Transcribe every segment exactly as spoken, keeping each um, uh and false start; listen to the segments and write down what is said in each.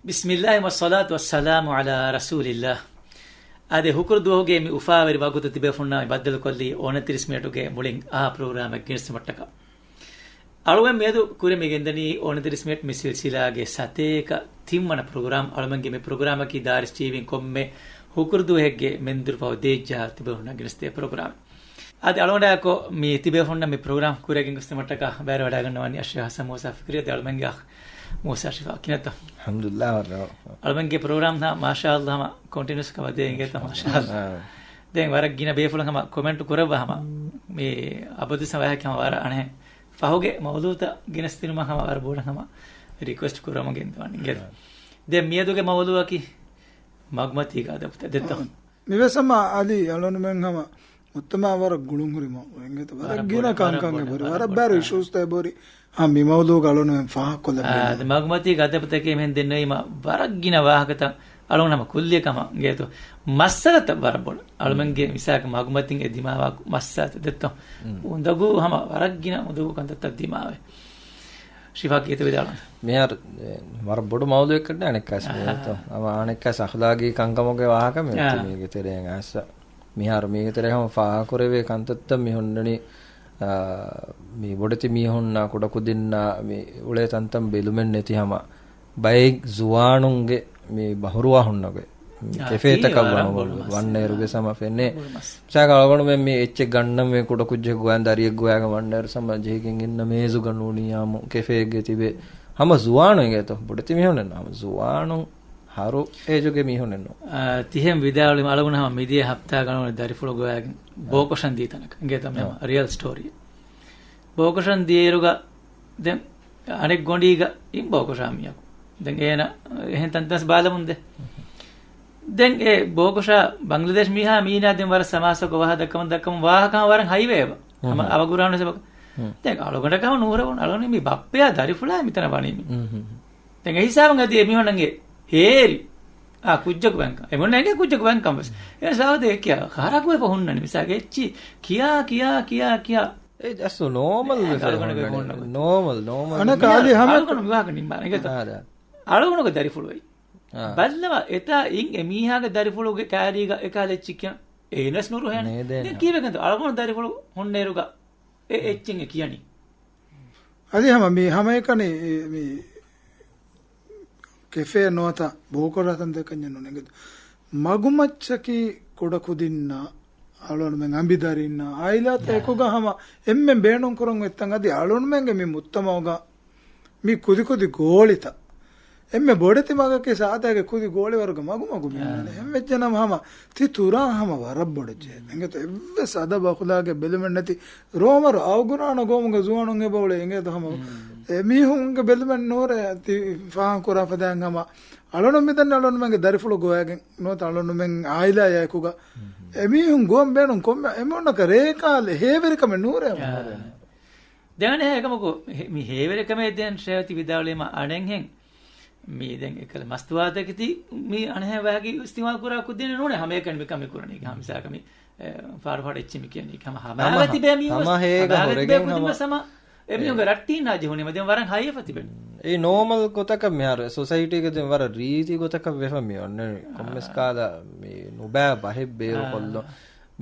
ބިސްމިއްލާހި ވައްޞަލާތު ވައްސަލާމު ޢަލާ ރަސޫލިއްލާހް. އާދެ، ހުކުރު ދުވަހުގެ މި އުފާވެރި ވަގުތު ތިބޭފުންނާ ބައްދަލުކޮށްލީ އޯނަތިރީސް މިނެޓުގެ މުޅިން އާ ޕްރޮގްރާމެއް ގެނެސްދިނުމަށްޓަކާ. އަޅުގަނޑު މިއަދު ކުރި މި ގެންދަނީ އޯނަތިރީސް މިނެޓް މި ސިލްސިލާގެ ސަތޭކަ ތިންވަނަ ޕްރޮގްރާމް. އަޅުމެންގެ މި ޕްރޮގްރާމަކީ ދާރިސް ޓީވީން ކޮންމެ ހުކުރު ދުވަހެއްގެ މެންދުރު ފަހު ދޭއްޖާ ތިބޭފުންނަށް ގެނެސްދޭ ޕްރޮގްރާމެއް. އަދި އަޅުގަނޑާއެކު މި ތިބޭފުންނަށް މި ޕްރޮގްރާމް ކުރިއަށް ގެންގޮސްދިނުމަށްޓަކާ ބައިވެރިވަޑައިގަންނަވަނީ އައްޝޭޚް ޙަސަން މޫސާ ފިކްރީ. އަދި އަޅުމެންގެ އަޚް މޫސާ ޝިފާ ކިނަތަ؟ އަލްޙަމްދުލިއްލާހް. އަޅުމެންގެ ޕްރޮގްރާމް ހަމަ މާޝާﷲ ހަމަ ކޮންޓިނިއުއަސް ކަމަށް ދޭ އިނގޭތަ؟ މާޝާﷲ. ދެން ވަރަށް ގިނަ ބޭފުޅުން ހަމަ ކޮމެންޓް ކުރައްވާ ހަމަ މި އަބަދު ސަވަހަކި ހަމަ ވަރަށް އަނެއް ފަހުގެ މައުޟޫޢުތައް ގެނެސްދިނުމަށް ހަމަ ވަރަށް ބޮޑަށް ހަމަ ރިކުއެސްޓް ކުރަމުން ގެންދަވަނީ އިނގޭތަ؟ ދެން މިއަދުގެ މައުޟޫޢަކީ މަގުމަތީގެ އަދަބުތައް ދެއްތޯ؟ މިވެސް ހަމަ އަދި އަޅުނުމެން ހަމަ މުޖްތަމަޢަށް ވަރަށް ގުޅުންހުރި މަ-، އިނގޭތަ؟ ވަރަށް ވަރަށް ގިނަ ބޮޑަށް، ކަންކަން ވަރަށް އެބަހުރި. ބޮޑަށް، ވަރަށް ވަރަށް ބޮޑަށް، ބޮޑަށް. އިޝޫސްތައް އެބަހުރި. ހަމަ މި މައުޟޫޢުގަ އަޅުނުމެން ފާހަގަކޮށްލަން އާ، ބޭނުން. އަދި މަގުމަތީގެ އަދަބުތަކެއް މިހެން ދެންނެވީމަ ވަރަށް ގިނަ ވާހަކަތައް އަޅުން ހަމަ ކުއްލިއަކަށް ހަމަ އިނގޭތޯ؟ މައްސަލަތައް ވަރަށް ބޮޑަށް. އަޅުމެންގެ މިސާލަކަށް މަގުމަތިން އެ ދިމާވާ މައްސަލަތައް ދެއްތޯ؟ އުނދަގޫ ހަމަ ވަރަށް ގިނަ އުނދަގޫ ކަންތައްތައް ދިމާވޭ. ޝިފާ ކީއްތަ ވިދާޅުވަނީ؟ މިހާރު، އެ، ވަރަށް ބޮޑު މައުޟޫޢެއް ކަންނޭ އަނެއްކާސް އާ. މިއޮތޯ. ހަމަ އަނެއްކާސް އަޚްލާގީ ކަންކަމުގެ ވާހަކަ މިއޮތީ އާ. މީގެ ތެރެއިން އައިސް. މިހާރު މީގެ ތެރޭ ހަމަ ފާހަގަކުރެވޭ ކަންތައްތައް މި ހުންނަނީ، އާ، މި ބޮޑެތި މީހުންނާ ކުޑަކުދިންނާ މި އުޅޭ ތަންތަން ބެލުމެއް ނެތި ހަމަ ބައެއް ޒުވާނުންގެ މި ބަހުރުވާ ހުންނަގޮތް. މި އާ، ކެފޭތަކަށް ތީ ވަނު ވަރަށް ބޮޑު މައްސަލަ. ވަންނައިރު ވެސް ހަމަ ފެންނޭ. ބޮޑު މައްސަލަ. މިސާލަކަށް އަޅުގަނޑުމެން މި އެއްޗެއް ގަންނަން މި ކުޑަކުއްޖެއް ގޮވާ ދަރިއެއް ގޮވާގެން ވަންނައިރު ހަމަ ޖެހިގެން އިންނަ މޭޒުގަ ނޫނިއްޔާމު ކެފޭގެ ތިބެ ހަމަ ޒުވާނު އިނގޭތޯ. ބޮޑެތި މީހުންނެއް ނޫން. ހަމަ ޒުވާނު ހަރު އޭޖުގެ މީހުންނެއް ނޫން. އާ، ތިހެން ވިދާޅުވީމަ އަޅުގަނޑު ހަމަ މިދިޔަ ހަފްތާގަ އަޅުގަނޑު ދަރިފުޅު ގޮވާގެން އާ. ބޯކޮށަން ދީ ތަނަކަށް. އިނގޭތޯ މި އާ. ރިއަލް ސްޓޯރީ. ބޯކޮށަން ދިޔައިރުގަ ދެން އަނެއް ގޮނޑީގަ އިން ބޯކޮށާ މީހަކު. ދެން އޭނަ އެހެން ތަންތަނަސް ބާލަމުން ދޭ. ދެން އެ ބޯކޮށާ ބަންގްލަދޭޝް މީހާ މީނާ ދެން ވަރަށް ސަމާސަކޮށް ވާހަކަ ދައްކަމުން ދައްކަމުން ވާހަކަ ވަރަށް ހައިވޭ އެބަ. ހަމަ ހުން. އަވަގުރާނު ސަބަބު. ހުން. ދެން އަޅުގަނޑަކަށް ނޫރެވުނު އަޅުގަނޑު މި ބައްޕަޔާ ދަރިފުޅާ މިތަނަށް ވަނީ މި. ހުން، ހުން. ދެން އެ ހިސާބުން އަދި އެމީހުންނަށް ހޭރި. އާ، ކުއްޖަކު ބައިންކަން. އެމީހުންނަށް އެނގޭ ކުއްޖަކު ބައިންކަން ވެސް. އެ ސާވަދެ ކިޔާ، ހަރަކު ވެފަ ހުންނަނީ. މިސާލަކަށް އެއްޗި ކިޔާ، ކިޔާ، ކިޔާ، ކިޔާ. އެ ޖަސްޓް ނޯމަލް އެ، ވެފަ އަޅުގަނޑުގެ ހުންނަނީ. ހުންނަ ނޯމަލް، ނޯމަލް. އަނެކާ އަލި ހަމަ އަޅުގަނޑު މި ވާހަކަ ނިންމާނެ. އެގެ އާ، ދާ. އަޅުގަނޑުގެ ދަރިފުޅު އެއީ. އާ. ބައްލަވާ އެތާ އިން އެ މީހާގެ ދަރިފުޅުގެ ކާރީގަ އެކާލަ އެއްޗި ކިޔަން. އޭނަސް ނުރުހޭނެ. ނޭދޭނެ. ދެން ކީއްވެގެންތޯ އަޅުގަނޑު ދަރިފުޅު ހުންނައިރުގަ އެ އެއްޗެއް އެ ކިޔަނީ. އަދި ހަމަ މި ހަމައެކަނި މި ކެފޭ ނުވަތަ ބޯކޮށާ ތަންތަން ކަންޏެއް ނޫން އިނގޭތޯ. މަގުމައްޗަކީ ކުޑަކުދިންނާ، އަޅުގަނޑުމެން އަނބިދަރިންނާ، އާއިލާތައް އެކުގަ ހަމަ އެންމެ ބޭނުންކުރަން އޮތްތަން އަދި އަޅުގަނޑުމެންގެ މި މުޖްތަމަޢުގަ މި ކުދިކުދި ގޯޅިތައް އެންމެ ބޮޑެތި މަގަކީ ސާދާގެ ކުދި ގޯޅިވަރުގެ މަގުމަގު މި އާ. ހުންނަނީ. އެހެންވެއްޖެނަމަ ހަމަ ތި ތުރާ ހަމަ ވަރަށް ބޮޑެއްޖެ. އެނގޭތޯ އެއްވެސް އަދަބު އަޚުލާގެއް ބެލުމެއް ނެތި ރޯމަރު އަވަގުރާނަ ގޮވުމުގެ ޒުވާނުން އެބަ އުޅޭ. އެނގޭތޯ ހަމަ އެމީހުންގެ ބެލުމެއް ނޫރޭ ތި ފާހަގަ ކުރާ ފަދައިން ހަމަ އަޅުނު މިދަން އަޅުނުމެންގެ ދަރިފުޅު ގޮވައިގެން ނުވަތަ އަޅުނުމެން އާއިލާޔާ އެކުގަ އެމީހުން ގޮވަން ބޭނުން ކޮންމެ އެމީހުންނަކަށް ރޭކާލެ ހޭވެރިކަމެއް ނޫރޭ. ދެން އެކަމަކު މި ހޭވެރިކަމެއް ދެން ޝޭވަތި ވިދާޅުވީމަ އަނެއްހެން މީ ދެން އެކަލަ މަސްތުވާތަކެތި މީ އަނެއްހެން ވަހަކީ އިސްތިމާލް ކުރާ ކުދިން ނޫނޭ ހަމައެކަނި މިކަން މި ކުރަނީ. ހަމަ މިސާލަކަށް މި، އެ، ފާޑު ފާޑު އެއްޗި މި ކިޔަނީ. ހަމަ ހަމަ ހަމަ ހަމަ ހޭގަ ހަމަ ހުރެގެން ހަމަ ހަމަ އެމީހުންގެ ރައްޓީންނާ ޖެހުނީމަ ދެން ވަރަށް ހައިވެފަ ތިބެން. އެ ނޯމަލް ގޮތަކަށް މިހާރު ސޮސައިޓީގެ ދެން ވަރަށް ރީތި ގޮތަކަށް ވެފަ މި އޮންނަނީ. ކޮންމެސް ކާލަ މި ނުބައި ބަހެއް ބޭރު ކޮށްލުން.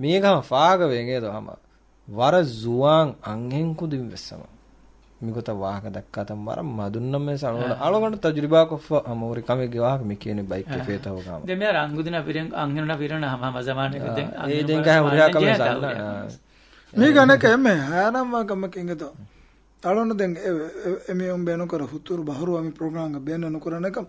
މީގަ ހަމަ ފާގަ ވެނގޭދޯ ހަމަ ވަރަށް ޒުވާން އަންހެން ކުދިން ވެސް ހަމަ މިގޮތަށް ވާހަކަ ދައްކާތަން ވަރަށް މަދުންނަމެސް އަޅުގަނޑު، އަޅުގަނޑު ތަޖުރިބާކޮށްފަ ހަމަ ހުރި ކަމެއްގެ ވާހަކަ މި ކިޔަނީ ބައެއް ކެފޭތަކުގަ ހަމަ. ދެން މިހާރު އަންހެނުންނަށް ވިރެން، އަންހެނުންނަށް ވިރެން ހަމަ ހަމަ ޒަމާނެއްގަ ދެން އާ، އެ ދެން ގާ ހުރިހާ ކަމެއް ސަންނަ. މީގަ އަނެކަ އެންމެ ހައިރާންވާ ކަމަކީ އިނގޭތޯ އަޅުން ދެން އެ، އެ، އެމީހުން ބޭނުންކުރާ ހުތުރު ބަހުރުވާ މި ޕްރޮގްރާމްގަ ބޭނުން ނުކުރާނެކަން.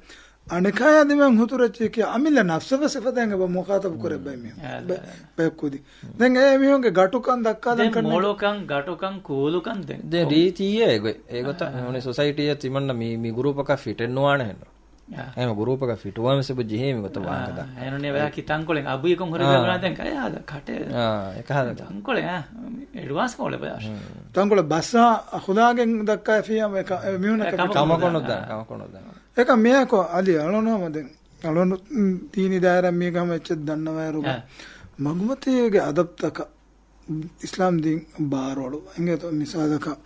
އަނެކާޔާ ދިމާއިން ހުތުރައްޗޭ ކިޔާ އަމިއްލަ ނަފްސަށް ވެސް އެފަދައިން އެބަ މުޚާތަބު ކުރެއްވައި މީހުން. އާ، ބެ-، އާ. ބެއްކުދި. ދެން އެ މީހުންގެ ގަޓުކަން ދައްކާލަން ދެން ކަން މޮޅުކަން، ގަޓުކަން، ކޫލުކަން ދެން. ދެން ރީތިއްޔާ އެގޮތް. އެގޮތަށް އާ. މި ސޮސައިޓީއަށް ތިމަންނަ މި، މި ގުރޫޕަކަށް ފިޓެއް ނުވާނެ ހެންނު. އާ. އެހެން ގުރޫޕަކަށް ފިޓުވާން ވެސް އެބަ ޖެހޭ މި ގޮތަށް ވާހަކަ ދައްކާ. އެހެންނޫނީ ވަޔަކީ ތަންކޮޅެއް އަބުއިކުން ހުރެ އާ. ގަންނަ ދެން ކަޔާ ކަޓޭ. އާ، އެކަހަލަ. ތަންކޮޅެއް، އާ، އެޑްވާންސް ކޮޅެއް ބަޔާށް. ހުން. ތަންކޮޅެއް ބަސްއާ އަޚުލާގެއް ދައްކާފިޔާ އެ މީހުންނަކަށް ކަމަކު ނުދާ، ކަމަކު ނުދާ. އެކަ މިޔާކޮ އަލި އަޅުނު ހަމަ ދެން. އަޅުނު ދީނީ ދާއިރާ މީގަ ހަމަ އެއްޗެއް ދަންނަވާއިރުގަ. އާ. މަގުމަތީގެ އަދަބްތަކަށް އިސްލާމް ދީން ބާރުއަޅު. އިނގޭތޯ މިސާލަކަށް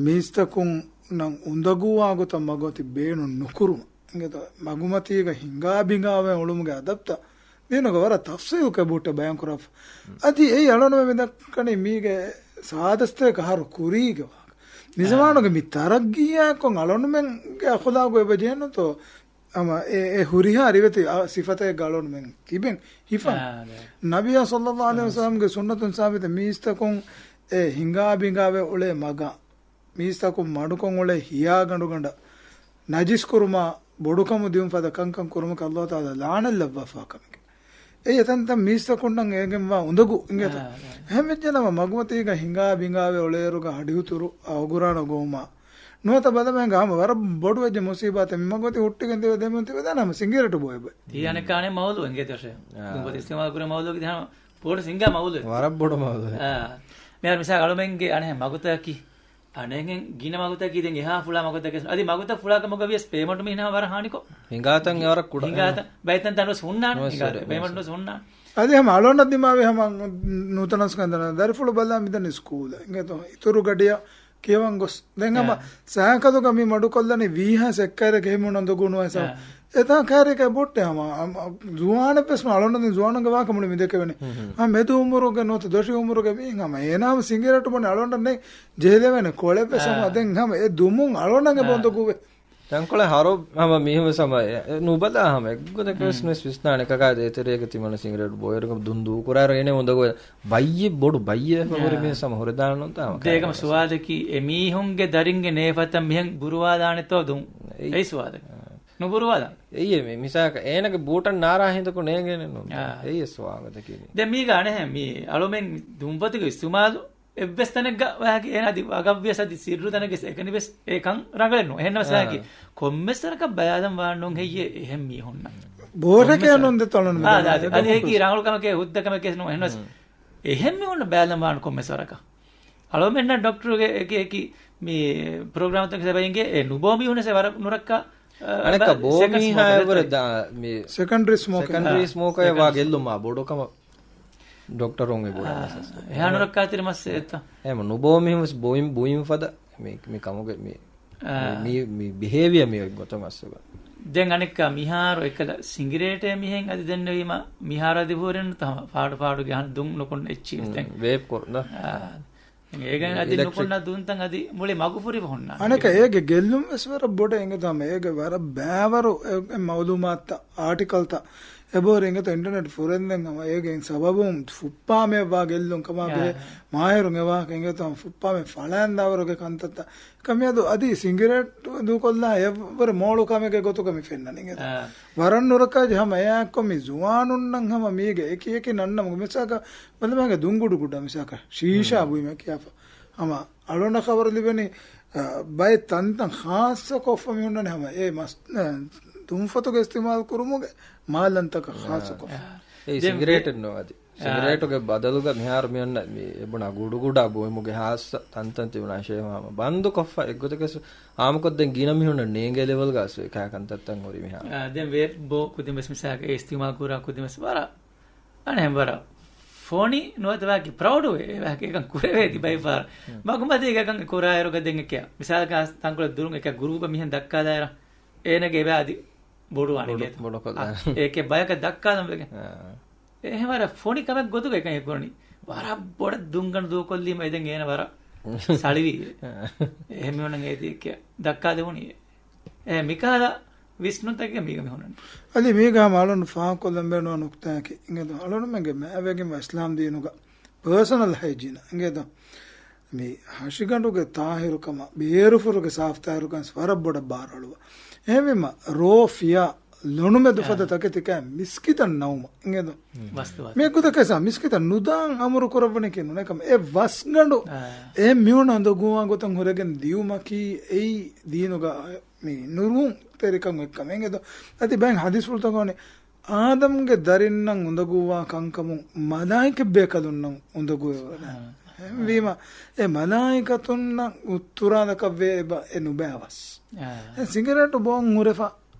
މީސްތަކުންނަށް އުނދަގޫވާ ގޮތަށް މަގުމަތި ބޭނުން ނުކުރުމަށް. އިނގޭތޯ، މަގުމަތީގަ ހިނގާ ބިނގާވެ އުޅުމުގެ އަދަބްތައް ދީނުގަ ވަރަށް ތަފްސީލުކޮށް ބުއްޓެ ބަޔާން ކުރާފަ. އަދި އެއީ އަޅުގަނޑުމެން މި ދައްކަނީ މީގެ ސާދަސްތޭކަ އަހަރު ކުރީގެ ވާހަކަ. މިޒަމާނުގެ މި ތަރައްގީއާއެކު އަޅުގަނޑުމެންގެ އަޚުލާގު އެބަ ޖެހެންނުތޯ؟ އަމަ އެ، އެ ހުރިހާ ރިވެތި އަ، ސިފަތައެއްގަ އަޅުގަނޑުމެން ތިބެން ހިފަން. ނަބިއްޔާ ޞައްލައްލާހު ޢަލައިހި ވަސައްލަމްގެ ސުންނަތުން ސާބިތު މީސްތަކުން އެ ހިނގާ ބިނގާވެ އުޅޭ މަގަށް، މީސްތަކުން މަޑުކޮށް އުޅޭ ހިޔާގަނޑުގަނޑަށް، ނަޖިސްކުރުމާ، ބޮޑުކަމު ދިއުން ފަދަ ކަންކަން ކުރުމަކަށް އައްލާހު ތަޢާލާ ލަޢުނަތް ލައްވާފާ ކަމެކެވެ. އެއީ އެތަންތަން މީސްތަކުންނަށް އޭގެންވާ އުނދަގޫ އިނގޭތޯ. އެހެންވެއްޖެނަމަ މަގުމަތީގަ ހިނގާ ބިނގާވެ އުޅޭއިރުގަ ހަޑިހުތުރު އަގުރާނަ ގޮވުމާ، ނުވަތަ ބަލަމެން ހަމަ ވަރަށް ބޮޑު ވެއްޖެ މުސީބާތެއް މި މަގުމަތީ ހުއްޓިގެން ދެވޭ ދެމުން ތިބެދާނަ ހަމަ ސިނގިރޭޓު ބޯއެބަ. ތީ އަނެއްކާ އަނެއް މައުޟޫ އިނގޭތޯ ޝޭ. ދުނބަތި އިސްތިޢުމާލު ކުރޭ މައުޟޫއަކީ ހަމަ ބޮޑު ސިނގާ މައުޟޫއެއް. ވަރަށް ބޮޑު މައުޟޫއެއް. އާ. މިހާރު މިސާލަކަށް އަޅުމެންގެ އަނެއް މަގުތަކަކީ އަނެއްހެން ގިނަ މަގުތަކީ ދެން އެހާ ފުޅާ މަގުތަކެއް. އަދި މަގުތައް ފުޅާކަމުގަ ވިޔަސް ޕޭމަންޓު މީހުންނަށް ވަރަށް ހާނިކޮށް. ހިނގާތަން އެ ވަރަށް ކުޑަ. ހިނގާތަން ބައިތަން ތަން ވެސް ހުންނާނެ. ނުވެސް ހިނގާތަން ވެ، ޕޭމަންޓު ނުވެސް ވެސް ހުންނާނެ. އަދި ހަމަ އަޅުގަނޑަށް ދިމާވި ހަމަ ނޫތަނަސް ކަންދަނ ދަރިފުޅު ބަލާ މިދަނީ ސްކޫލަށް. އިނގޭތޯ އިތުރު ގަޑިއަށް ކިޔަވަން ގޮސް. ދެން ހަމަ އާ. ސައިކަލުގަ މި މަޑުކޮށްލަނީ ވީހާ ސެއްކައިރެ ކެހިމުން އަނދަގޫ ނުވައިސާ. އާ. އެތާ ކާރިކަ ބޮއްޓެ ހަމަ، އަމ، ޒުވާނެއް ވެސް އަޅުގަނޑު ޒުވާނުންގެ ވާހަކަ މުޅި މި ދެކެވެނީ. ހުން، ހުން. ހަމަ މެދު އުމުރުގެ ނުވަތަ ދޮށި އުމުރުގެ މީހުން ހަމަ އޭނާ ހަމަ ސިނގިރޭޓު ބޮނެ އަޅުގަނޑަށް ނެތް ޖެހިލެވޭނެ ކޮޅެއް ވެސް ހަމަ އާ. ދެން ހަމަ އެ ދުމުން އަޅުގަނޑަށް އާ. އެބަ އުނދަގޫވޭ. ތަންކޮޅެއް ހަރު ހަމަ މީހުން ވެސް ހަމަ އެ، އެ ނުބަލާ ހަމަ އެއްގޮތަކަށް ވެސް ނުވެސް ވިސްނާނެ ކަކާ ދޭތެރޭގަ ތިމަންނަ ސިނގިރޭޓު ބޯއިރުގަ ދުން ދޫކުރާއިރު އޭނެ އުނދަގޫ ބައްޔެއް ބޮޑު ބައްޔެއް ހަމަ ހުރި މީހުން ހަމަ ހުރެދާނެ ނޫންތާ ހަމަ ދޭގަމަ ސުވާލަކީ އެ މީހުންގެ ދަރިންގެ ނޭފަތަށް މިހެން ބުރުވާލާނެތޯ ދުން؟ އެއީ. އެއީ ސުވާލަކީ. ނުބުރުވާލާނެ. އެއީ މި، މިސާލަކަށް އޭނަގެ ބޫޓަށް ނާރާ ހިނދަކު ނޭނގޭނެ ނޫން. އާ. އެއީ ސުވާލަކީ. ދެން މީގަ އަނެއްހެން މި އަޅުމެން ދުންފަތުގެ އިސްތިމާލު އެއްވެސް ތަނެއްގަ ވާހަކަ އޭނަ އަދި ވަގަށްވިޔަސް އަދި ސިއްރު ތަނެއްގެ އެކަނިވެސް އެކަން ރަނގަޅެއް ނޫން. އެހެންނަމަ އާ. ސާކި ކޮންމެސް ވަރަކަށް ބަލާލަން ވާން ނޫން ހެއްޔޭ އެހެން މީހުންނަށް. ބޯޓެކޭ ކޮންމެސް ނޫން ދެތޮޅުން އާ، އާ، އަދި އެކަމަކު އެކީ ރަނގަޅު ކަމެކޭ ހުއްދަ ކަމެކޭ ނޫން. އެހެންނަމަ އެހެން މީހުންނަށް ބަލާލަން ވާން ކޮންމެސް ވަރަކަށް. އަޅުމެންނަށް ޑޮކްޓަރުގެ އެކި އެކި މި ޕްރޮގްރާމްތަކެއް ސަބައިންގެ އެ ނުބޯ މީހުން ސެ ވަރަށް ނުރައްކާ، އަ، ސެކަންޑް ރީ ސްމޯކަރު ވާ ގެއްލުމާ ބޮޑު ކަމަށް ޑޮކްޓަރުން އެބުނާ. އާ، އެހާ ނުރައްކާތެރި މައްސަލައެއްތަ؟ އެހެން ނުބޯ މީހުން ވެސް ބުއިން، ބުއިން ފަދަ މި، މި ކަމުގެ މި، އާ. މި، މި ބިހޭވިއަ މި އޮތް ގޮތަށް މައްސަލަ. ދެން އަނެއްކާ މިހާރު އެކަލަ ސިނގިރޭޓޭ މިހެން އަދި ދެންނެވީމަ މިހާރު އަދި ހުރެން ތަހަމަ ފާޑު ފާޑުގެ އަހަން ދުން ނުކުން އެއްޗި ދެން. ވޭޕް ކޮރުން. އާ. ދެން އޭގެން އަދި ނުކުންނަ ދުންތައް އަދި މުޅި މަގުފުރި ހުންނާނެ. އަނެކަ އޭގެ ގެއްލުން ވެސް ވަރަށް ބޮޑެއް އިނގޭތޯ ހަމަ އޭގެ ވަރަށް ބައިވަރު އެ، އެ މައުލޫމާތުތައް އާޓިކަލްތައް އެބަހުރި އިނގޭތޯ އިންޓަރނެޓް ފުރެންދެން ހަމަ އޭގެ ސަބަބުން ފުއްޕާމެ ވާ ގެއްލުން ކަމާ ބެހޭ އާ. މާހިރުން އެ ވާހަކަ އިނގޭތޯ ހަމަ ފުއްޕާމެ ފަޅާން ދާވަރުގެ ކަންތައްތައް. ކަމިއަދު އަދި ސިނގިރޭޓް ދޫކޮށްލާ އެއްވަރު މޯޅު ކަމެއްގެ ގޮތުގަ މި ފެންނަނީ އިނގޭތޯ. އާ. ވަރަށް ނުރައްކާ ޖެހޭ ހަމަ އެއާއެއްކޮށް މި ޒުވާނުންނަށް ހަމަ މީގެ އެކި އެކި ނަންނަމުގެ މިސާކަށް ބަލަމާގެ ދުންގުޑު ގުޑަ މިސާކަށް ޝީޝާ ހުން. ބުއިމެ ކިޔާފަ. ހަމަ އަޅުގަނޑަށް ޚަބަރު ލިބެނީ، އަ، ބައެއް ތަންތަން ޚާއްޞަކޮށްފަ މި ހުންނަނީ ހަމަ އެ މަސް، އަ، ދުންފަތުގެ އިސްތިމާލް ކުރުމުގެ މާލަންތަކަށް އާ. ޚާއްޞަކޮށްފަ. އާ. އެއީ ދެން ސިނގިރޭޓެއް ނޫން އަދި. އާ. ސިނގިރޭޓުގެ ބަދަލުގަ މިހާރު މި އޮންނަ މި އެބުނާ ގުޑުގުޑާ ބުއިމުގެ ހާއްސަ ތަންތަން ތިބުނާށޭ ހަމަ ބަންދުކޮށްފަ އެއްގޮތަކަށް އާއްމުކޮށްދޭން ގިނަ މީހުންނަށް ނޭނގޭ ލެވެލްގަ އަސް އެކާ ކަންތައްތައް ހުރި މިހާރު. އާ، ދެން ވޭޕް ބޯ ކުދިން ވެސް މިސާލަކަށް އެ އިސްތިމާލް ކުރާ ކުދިން ވެސް ވަރަށް އަނެއް ވަރަށް ފޮނި ނުވަތަ ވާކި ޕްރައުޑުވޭ އެކަން ކުރެވޭތީ ބައިވަރު. ހުން. މަގުމަތީގަ އެކަން ކުރާއިރުގަ ދެން އެކެއް މިސާލަކަށް ތަންކޮޅެއް ދުރުން އެކަ ގުރޫޕަށް މިހެން ދައްކާލާއިރަށް އޭނަގެ އެބަ އަދި ބޮޑުވާނެ ބޮޑު، އިނގޭތަ؟ ބޮޑުކޮށްލާ. އާ، އޭކެ ބަޔަކަށް ދައްކާލަން ވެގެން. އާ. އެހެން ވަރަށް ފޮނި ކަމެއް ގޮތުގަ އެކަން ކުރަނީ. ވަރަށް ބޮޑަށް ދުންގަނޑު ދޫކޮށްލީމަ އެދެން އޭނަ ވަރަށް ސަޅިވީ. އާ. އެހެން މީހުންނަށް އޭތި އެކެއް ދައްކާލެވުނީ. އެ މިކަހަލަ ވިސްނުންތަކެއް މީގަ މި ހުންނަނީ. އަދި މީގަ ހަމަ އަޅުން ފާހަގަކޮށްލަން ބޭނުން ނުކުތާއަކީ އިނގޭތޯ އަޅުންމެންގެ މާތްވެގެންވާ އިސްލާމް ދީނުގަ ޕާސަނަލް ހައިޖީން އިނގޭތޯ މި ހަށިގަނޑުގެ ތާހިރުކަމަށް، ބޭރުފުރުގެ ސާފުތާހިރުކަން ވަރަށް ބޮޑަށް ބާރުއަޅުވާ. އެހެންވީމަ ރޯ ފިޔާ ލޮނުމެދު އާ. ފަދަ ތަކެތި ކައި މިސްކިތަށް ނައުމަށް އިނގޭތޯ. މި ގޮތަކަށް މިސްކިތަށް ނުދާން އަމުރު ކުރައްވަނީކީ ނޫނޭ ކަމަށް. އެ ވަސްގަނޑު އާ. އެ މީހުން އުނދަގޫވާ ގޮތަށް ހުރެގެން ދިއުމަކީ އެއީ ދީނުގަ މި ނުރޫންތެރިކަން އޮތްކަމެއް އިނގޭތޯ. އަދި ބައެއް ހަދީސްފުޅުތަކުން އަންނަނީ އާދަމްގެ ދަރިންނަށް އުނދަގޫވާ ކަންކަމުން މަލާއިކަ ބޭކަލުންނަށް އުނދަގޫވެވަޑައި. އާ. އެހެންވީމަ، އެ މަލާއިކަތުންނަށް އުއްތުރާލަކަށްވޭ އެބަ އެ ނުބައިވަސް. އާ. އެ ސިނގިރޭޓު ބޯން ހުރެފަ،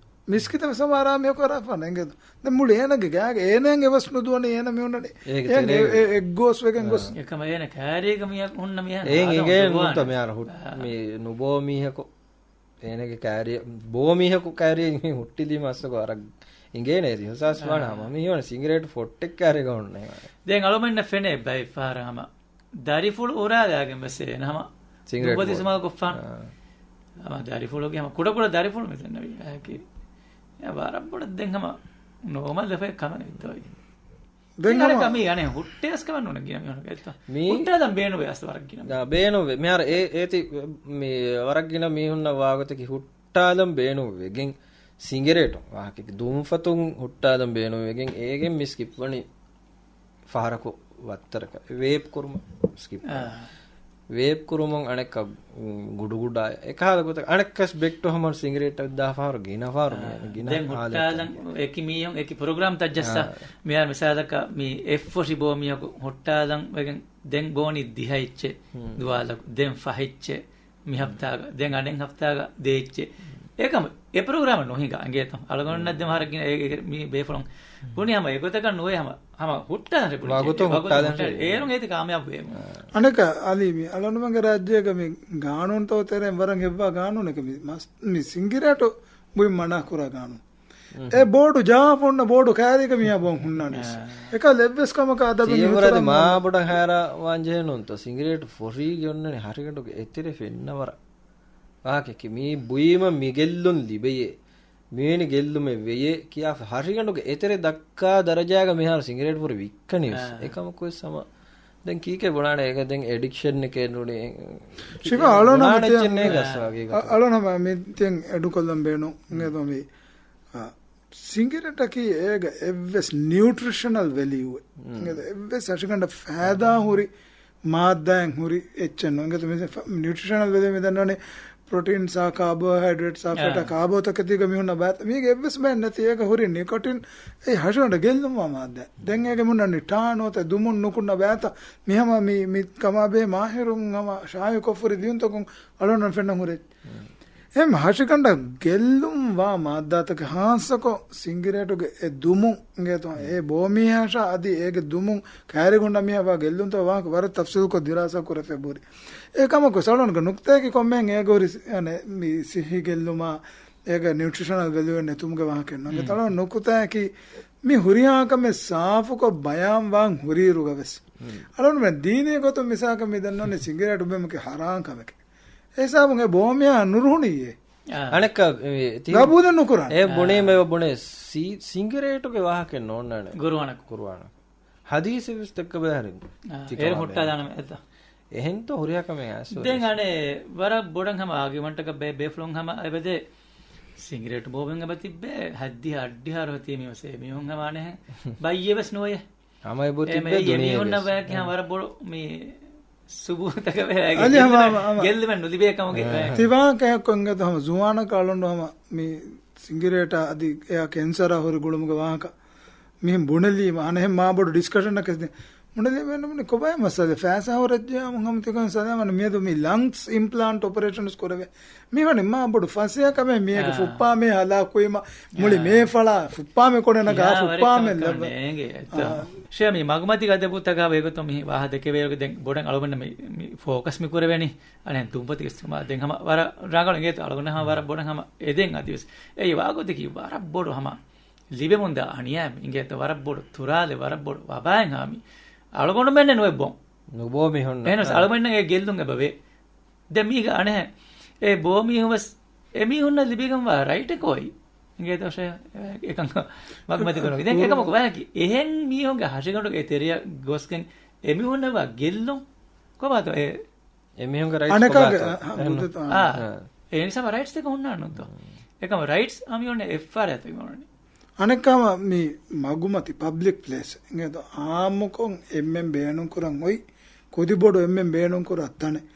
މިސްކިތަށް ވެސް ހަމަ އަރާ މި ކަރާފަ އިނގޭތޯ. ދެން މުޅި އޭނަގެ ގާގަ އޭނައަށް އެވަސް ނުދުވަނީ އޭނަ މި ހުންނަނީ. އޭގެ އޭނަ ތެރޭގަ. އެ، އެ، އެއްގޯސް ވެގެން އާ. ގޮސް. އެކަމަ އޭނަ ކާރީގަ މި ހުންނަ މިހާ އޭނ އާދަމް އިނގޭ ދުވާނެ. ނުތަ މިހާރު ހު-، އާ. މި ނުބޯ މީހަކު. އޭނަގެ ކާރިއަ، ބޯ މީހަކު ކާރިއަ ހުއްޓިލީމަ އަސްލު ވަރަށް އިނގޭނެ އެ ރިހަސާސް ވާނެ. އާ. ހަމަ މީހުން ސިނގިރޭޓް ފޮއްޓެއް ކާރިއަ ހުންނޭ. ދެން އަޅުމެންނަށް ފެނޭ ބައެއް ފަހަރަށް ހަމަ ދަރިފުޅު އުރާލާގެން ވެސް އޭނަ ހަމަ ސިނގިރޭޓް ދުއްވަދި ބޯ. ސުމާލު ކޮށްފާނެ. އާ. ހަމަ ދަރިފުޅުގެ ހަމަ ކުޑަކުޑަ ދަރިފުޅު މި ދެންނެވީ. އެއަކީ އެ ވަރަށް ބޮޑަށް ދެން ހަމަ ނޯމަލް ވެފައި ކަމެއް ނެތް ދޯ. ދެން ހަމަ މީ އަނެއް ހުއްޓޭސް ކަމެއް ނޫން ގިނަ މީހުން ގެއްތޯ. މީ ހުއްޓާލަން ބޭނުވޭ އަސް ވަރަށް ގިނަ. އާ، ބޭނުވޭ. މިހާރު އޭ، އޭތި މި ވަރަށް ގިނަ މީހުންނަށް ވާގޮތަކީ ހުއްޓާލަން ބޭނުންވެގެން ސިނގިރޭޓު ވާހަކަ ދުންފަތުން ހުއްޓާލަން ބޭނުންވެގެން އޭގެން މި ސްކިޕް ވަނީ ފަހަރަކު ވައްތަރަކަށް ވޭޕް ކުރުމަށް ސްކިޕް. އާ. ވޭޕް ކުރުމުން އަނެއްކާ، އު، ގުޑުގުޑާ އެކަހަލަ ގޮތަށް އަނެއްކާސް ބެކް ޓު ހަމަ ސިނގިރޭޓަށް ދާ ފަހަރު ގިނަ ފަހަރު އާ. މި ގިނަ ދެން ހާލަތެއް. ހުއްޓާލަން އެކި މީހުން އެކި ޕްރޮގްރާމްތައް ޖައްސާ. އާ. މިހާރު މިސާލަކަށް މި އެއްފޮށި ބޯ މީހަކު ހުއްޓާލަން ވެގެން ދެން ބޯނީ ދިހަ އެއްޗެއް ހުން. ދުވާލަކު. ދެން ފަހެއްޗެއް މި ހަފްތާގަ. ދެން އަނެއް ހަފްތާގަ ދޭއްޗެއް. އެކަމަ އެ ޕްރޮގްރާމަށް ނުހިނގާ އިނގޭތޯ. އަޅުގަނޑުންނަށް ދެމަ ހަރަކިން އެ، އެ، މި ބޭފުޅުން ބުނި ހަމަ އެގޮތަކަށް ނުވޭ ހަމަ، ހަމަ ހުއްޓާލަން ރެކޮޑް ވަގުތު ޖެހޭ. ވަގުތު ހުއްޓާލަން ހުއްޓާ-، ޖެހޭ. އޭރުން އޭތި ކާމިޔާބު ވޭ. އަނެކަ އަލީ މި އަޅުނުމެންގެ ރާއްޖޭގަ މި ގާނޫނުތައް ތެރެއިން ވަރަށް ހެއްވާ ގާނޫނެކެ މި މަސް-، މި ސިނގިރޭޓު ބުއިން މަނާ ކުރާ ގާނޫނު. އެ ބޯޑު ޖާފުންނަ ބޯޑު ކާރީގަ މިޔާ ބޯން ހުންނާނެސް. އާ. އެކަލް އެއްވެސް ކަމަކާ އަދަބެއް ތިޔަވަރަދި މާ ބޮޑަށް ހައިރާ ވާން ޖެހެނުންތޯ. ސިނގިރޭޓު ފޮށީގެ އޮންނަނީ ހަށިގަނޑުގެ އެތެރެ ފެންނަވަރަ. ވާހަކަކީ މީ ބުއީމަ މި ގެއްލުން ލިބެޔޭ. މިވެނި ގެއްލުމެއް ވެޔޭ ކިޔާފަ ހަށިގަނޑުގެ އެތެރެ ދައްކާ ދަރަޖާގަ މިހާރު ސިނގިރޭޓު ފޮށި ވިއްކަނީވެސް. އާ. އެކަމަކުވެސް ހަމަ ދެން ކީކޭ ބުނާނެ އޭގަ ދެން އެޑިކްޝަން އެކޭ ނޫނީ. ޝިފާ އަޅުނަ ބުނާނެ މިތި-، އެއްޗެއް ނޭގަ އާ. އަސް ވާގީ ގޮތަށް. އަ-، އަޅުނަ މި ތިން އެޑުކޮށްލަން ބޭނުން. އެ ދޮމި. އާ. ސިނގިރޭޓަކީ އޭގަ އެއްވެސް ނިއުޓްރިޝަނަލް ވެލިއު އެއް. ހުން. އެއްވެސް ހަށިގަނޑަށް ފައިދާ ހުރި މާއްދާއެއް ހުރި އެއްޗެއް ނޫން. އިނގޭތޯ މި ފަ-، ނިއުޓްރިޝަނަލް ވެލިއު މި ދަންނަވަނީ ޕްރޮޓީންސް އާ، ކާބޯހައިޑްރޭޓްސް އާ، ފެޓް އާ، ކާބޯތަކެތީގަ މި ހުންނަ ބައިތަ-، މީގެ އެއްވެސް ބައެއް ނެތި. އޭގަ ހުރި ނިކޮޓިން އެ ހަށިގަނޑަށް ގެއްލުންވާ މާއްދާ. ދެން އޭގެ މި ހުންނަނީ ޓާން ނުވަތަ ދުމުން ނުކުންނަ ބައިތަ މި ހަމަ މި، މި ކަމާ ބެހޭ މާހިރުން ހަމަ ޝާއިޢުކޮށްފަ ހުރި ލިޔުންތަކުން އަޅުގަނޑަށް ފެންނަން ހުރި. އެހެން ހަށިގަނޑަށް ގެއްލުންވާ މާއްދާތަކެއް ހާއްސަކޮށް ސިނގިރޭޓުގެ އެ ދުމުން އިނގޭތޯ، އެ ބޯމީހާއަށާ އަދި އޭގެ ދުމުން ކައިރިގަނޑަށް މި ހަވާ ގެއްލުންތައް ވާހަކަ ވަރަށް ތަފްސީލުކޮށް ދިރާސާ ކުރެފަ ހުރި. އެކަމަކު ސަޅުންގެ ނުކްތައަކީ ކޮންމެހެން އޭގަ ހުރި ސި-، އަނެ، މި ސިއްހީ ގެއްލުމާ އޭގަ ނިއުޓްރިޝަނަލް ވެލިއު ނެތުމުގެ ވާހަކައެއް ނޫން. އަޅުގަނޑު ނުކުތާއަކީ މި ހުރިހާ ކަމެއް ސާފުކޮށް ބަޔާންވާން ހުރިއިރުގަ ވެސް. އަޅުގަނޑުމެން ދީނީ ގޮތުން މިސާލަކަށް މި ދަންނަވަނީ ސިނގިރޭޓު ބުއިމަކީ ހަރާން ކަމެކެ. އެ ހިސާބުން އެ ބޯމިޔާ ނުރުހުނިއޭ. އާ. އަނެއްކާ، އެ، ތި-، ގަބޫލެއް ނުކުރާނެ. އެ ބުނީ އާ. މެ ބުނޭ ސީ-، ސިނގިރޭޓުގެ ވާހަކަ ނޯންނާނެ. ގުރުއާނަކު. ގުރުއާނަކު. ހަދީސެއް ވެސް ދެއްކަ ބަލަހަރިން. އާ، ތި އޭރު ކަމާ ހުއްޓާލާނަމޭ އެތަ؟ އެހެންތޯ ހުރިހާ ކަމެއް އަސް ދެން ވެސް. އަނެއް ވަރަށް ބޮޑަށް ހަމަ އާގިއުމަންޓަކަށް ބޭ-، ބޭފުޅުން ހަމަ އެބަދޭ ސިނގިރޭޓު ބޯބެން އެބަ ތިއްބޭ ހައްދިހަ އައްޑިހަ ރޮހަތީ މި ވެސް އެ މީހުން ހަމަ އަނެއް ބައްޔެއް ވެސް ނުވޭ. ހަމަ އެބަ އެ ތިއްބޭ މެ-، އެ ދުނިޔޭގެ މީހުންނަށް ވެސް. ވަޔަކީ ހަމަ ވަރަށް ބޮޑު މި ސުބޫތަކަށް ވެ އަދި ހަމަ، ގެއްލުމެއް، ހަމަ، ހަމަ. ގެއްލުމެއް ނުލިބޭ ކަމުގެ އެ. ތި ވާހަކަ އެއްކޮށް އިނގޭތޯ ހަމަ ޒުވާނަކަށް އަޅުގަނޑު ހަމަ މި ސިނގިރޭޓާ އަދި އެއާ ކެންސަރާ ހުރި ގުޅުމުގެ ވާހަކަ. މިހެން ބުނެލީމަ އަނެއް މާ ބޮޑު ޑިސްކަޝަންއަކަށް ދޭ. ބުނެލީމަ އެންމެ ކޮބާ މައްސަލަ ފައިސާ ހުރެއްޖެ ހަމަ ތިކޮން ސަލާމަން މިއަދު މި ލަންގްސް އިމްޕްލާންޓް އޮޕަރޭޝަންސް ކުރެވޭ. މިވަނީ މާ ބޮޑު ފަސޭހަ ކަމެއް މީގެ އާ. ފުއްޕާމޭ ހަލާކުވީމަ މުޅި އާ. މޭ ފަޅާ ފުއްޕާމެ ކޮނެ ނަގާ ޔާ، ފުއްޕާމެ ވަރަށް ލައްވަ. ނޭނގެ. އާ. ޝޭ މި މަގުމަތި ގަދަބޫތަކާ ވޭގޮތުން މި ވާހަ ދެކެވޭ ދެން ބޮޑަށް އަޅުގަނޑަށް މި، މި ފޯކަސް މި ކުރެވޭނީ. އަނެއް ދުންފަތި ވެސް ދެން ހަމަ ވަރަށް ރަނގަޅު އިނގޭތޯ އަޅުގަނޑަށް ހަމަ ވަރަށް ބޮޑަށް ހަމަ އެދެން އަދިވެސް. އެއީ ވާގޮތަކީ ވަރަށް ބޮޑު ހަމަ ލިބެމުންދާ އަނިޔާ އިނގޭތޯ ވަރަށް ބޮޑު ތުރާލެއް ވަރަށް ބޮޑު ވަބާއެއް ހާމީ. އަޅުގަނޑުމެންނެއް ނުވެ ބޯން. ނުބޯ މީހުން. އެހެނަސް އަޅުގަނޑަށް އެ ގެއްލުން އެބަވޭ. ދެ މީގަ އަނެހެ އެ ބޯ މީހުން ވެސް އެ މީހުންނަށް ލިބިގެންވާ ރައިޓެއް ކޯއި؟ އިނގޭތޯ ޝޭ އެކަން މަގުމަތި ކުރުން. ދެން އެކަމަކު ވާހަކަ އެހެން މީހުންގެ ހަށިގަނޑުގެ ތެރެއަށް ގޮސްގެން އެ މީހުންނަށް ވާ ގެއްލުން ކޮބާތޯ އެ އެމީހުންގެ ރައިޓްސް އަނެކާގެ، ކޮބާތޯ؟ އަ، އެހެން އާ. އެ ނިސާމަ ރައިޓްސް ތަކެއް ހުންނާނެ ނޫންތޯ؟ އެކަމަ ރައިޓްސް އަމިއޮންނެ އެއްފާރަތަކެއް އޮންނަނީ. އަނެއްކާމަ މި މަގުމަތި ޕަބްލިކް ޕްލޭސް އިނގޭތޯ އާއްމުކޮށް އެންމެން ބޭނުންކުރަން އޮތް ކުދިބޮޑު އެންމެން ބޭނުންކުރާ ތަނެއް.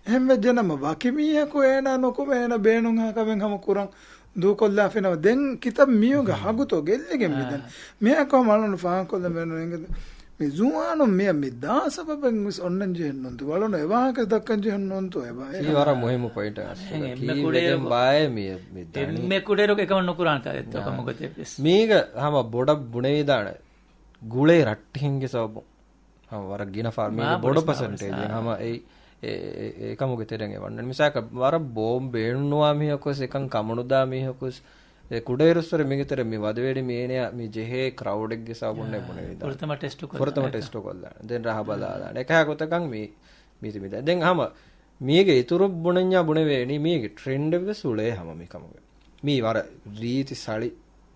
އެހެން ވެއްޖެނަމަ ވަކި މީހަކު އޭނާ ނުކުމެ އޭނަ ބޭނުންހާ ކަމެއް ހަމަ ކުރަން ދޫކޮށްލާފިނަމަ ދެން ކިތައް މީހުންގެ ހަގުތޯ ގެއްލިގެން މިދަނީ. މިއަކު ހަމަ އަޅުން ފާހަގަކޮށްލަން ބޭނުން އިނގޭ. މި ޒުވާނުން މިއަށް މި ދާ ސަބަބެއް ވެސް އޮންނަން ޖެހެން ނޫންތޯ. އަޅުން އެ ވާހަކަ ދައްކަން ޖެހެން ނޫންތޯ އެބަ. އެ ވަރަށް މުހިއްމު ޕޮއިންޓެއް އަސްލު. އެހެން އެންމެ ކީއްވެގެން ކުޑައިރު، ބާއޭ މި، މި ދަނީ. އެންމެ ކުޑައިރު އެކަމަށް ނުކުރާނެ ތާ އެއްތޯ ކަމުގަ ދެއްވެސް. މީގަ ހަމަ ބޮޑަށް ބުނެވިދާނެ ގުޅޭ ރައްޓެހިންގެ ސަބަބުން. ހަމަ ވަރަށް ގިނަ ފާރު މާ މީގެ ބޮޑު ބޮޑު ޕަސެންޓޭޖެއް އާ. ހަމަ އެއީ އެ، އެ، އެ، އެކަމުގެ ތެރެއިން އެ ވަންނަނީ. މިސާލަކަށް ވަރަށް ބޯމް ބޭނުންނުވާ މީހަކުވެސް އެކަން ކަމުނުދާ މީހަކުވެސް އެ ކުޑައިރުއްސުރެ މީގެ ތެރެ މި ވަދެވޭނީ މި އޭނަޔާ މި ޖެހޭ ކްރައުޑެއްގެ ސަބަބުންނޭ ބުނެވިދާނެ. ފުރަތަމަ ޓެސްޓު ކޮށްލާނެ. ފުރަތަމަ ޓެސްޓު ކޮށްލާނެ. ދެން ރަހަ ބަލާލާނެ. އެކަހާ ގޮތަކަށް މި، މީތި މިދާ. ދެން ހަމަ މީގެ އިތުރު ބުނަންޏާ ބުނެވޭނީ މީގެ ޓްރެންޑެއްވެސް އުޅޭ ހަމަ މި ކަމުގެ. މީ ވަރަށް ރީތި ސަޅި.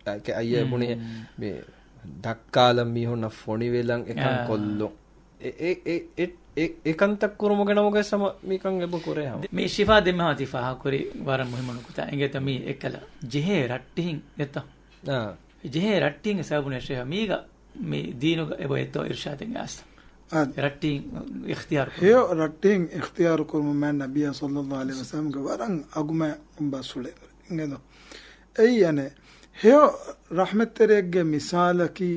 އައި-، އައިއޭ ބުނި މި ދައްކާލަން މީހުންނަށް ފޮނިވެލަން އެކަން ކޮށްލުން. އެ، އެ، އެ، އެ، އެ ކަންތައް ކުރުމުގެ ނަމުގައި ސަމަ މިކަން އެބަ ކުރޭ ހަމަ. މި ޝިފާ ދެންމެ ހަމަ ތި ފާހަގަކުރި ވަރަށް މުހިއްމު ނުކުތާ. އިނގޭތަ މީ އެއްކަލަ ޖެހޭ ރައްޓިހިން އެތަ؟ ޖެހޭ ރައްޓިހިންގެ ސަބަބުން ޝިފާ މީގަ މި ދީނުގަ އެބަ އެތޯ އިރްޝާދެއް އާސް. އާ. ރައްޓިހިން އިޚްތިޔާރު ކުރުމަށް. ހެޔޮ ރައްޓިހިން އިޚްތިޔާރު ކުރުމަށް މާތް ނަބިއްޔާ ޞައްލައްލާހު ޢަލައިހި ވަސައްލަމްގެ ވަރަށް އަގުމެ ބަސްފުޅެއް އިނގޭތޯ. އެއީ އަނެއް ހެޔޮ ރަޙްމަތްތެރިއެއްގެ މިސާލަކީ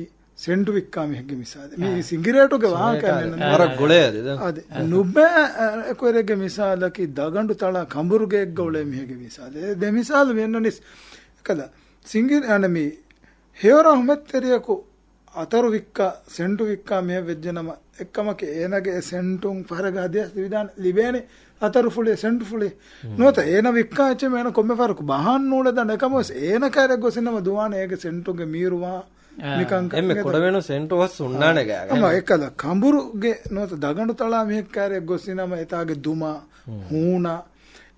ސެންޓު ވިއްކާ މީހެއްގެ މިސާލެއް. މީ ސިނގިރޭޓުގެ ވާހަކަ ނެން. ވަރަށް ގުޅޭ އަދި ދެން. އަދި ނުބަ އެކުވެރިއެއްގެ މިސާލަކީ ދަގަނޑު ތަޅާ ކަނބުރުގެއެއްގަ އުޅޭ މީހެއްގެ މިސާލެއް. އެ ދެ މިސާލު މި އަންނަނީސް އެކަލަ ސިނގި އަނެ މީ ހެޔޮ ރަޙްމަތްތެރިޔަކު އަތަރު ވިއްކާ، ސެންޓު ވިއްކާ މީހެއް ވެއްޖެނަމަ، އެއްކަމަކީ އޭނާގެ އެ ސެންޓުން ފަހަރަށް ހަދިޔާ ލިބޭނެ، އަތަރު ފުޅި، ސެންޓު ފުޅި. ނުވަތަ އޭނާ ވިއްކާ އެއްޗެއް އޭނަ ކޮންމެ ފަހަރަކު ބަހަން ނޫޅެދާނެ. އެކަމަވެސް އޭނަ ކައިރެއް ގޮސް އިންނަމަ ދުވާނެ އޭގެ ސެންޓުގެ މީރުވާ މިކަންކަން. އެންމެ ކުޑަވެނު ސެންޓު ހޮސް ހުންނާނެ ގާގަ. ހަމަ އެކަލަ ކަނބުރުގެ ނުވަތަ ދަގަނޑު ތަޅާ މީހެއް ކައިރެއް ގޮސް އިންނަމަ އެތާގެ ދުމާ، ހޫނާ،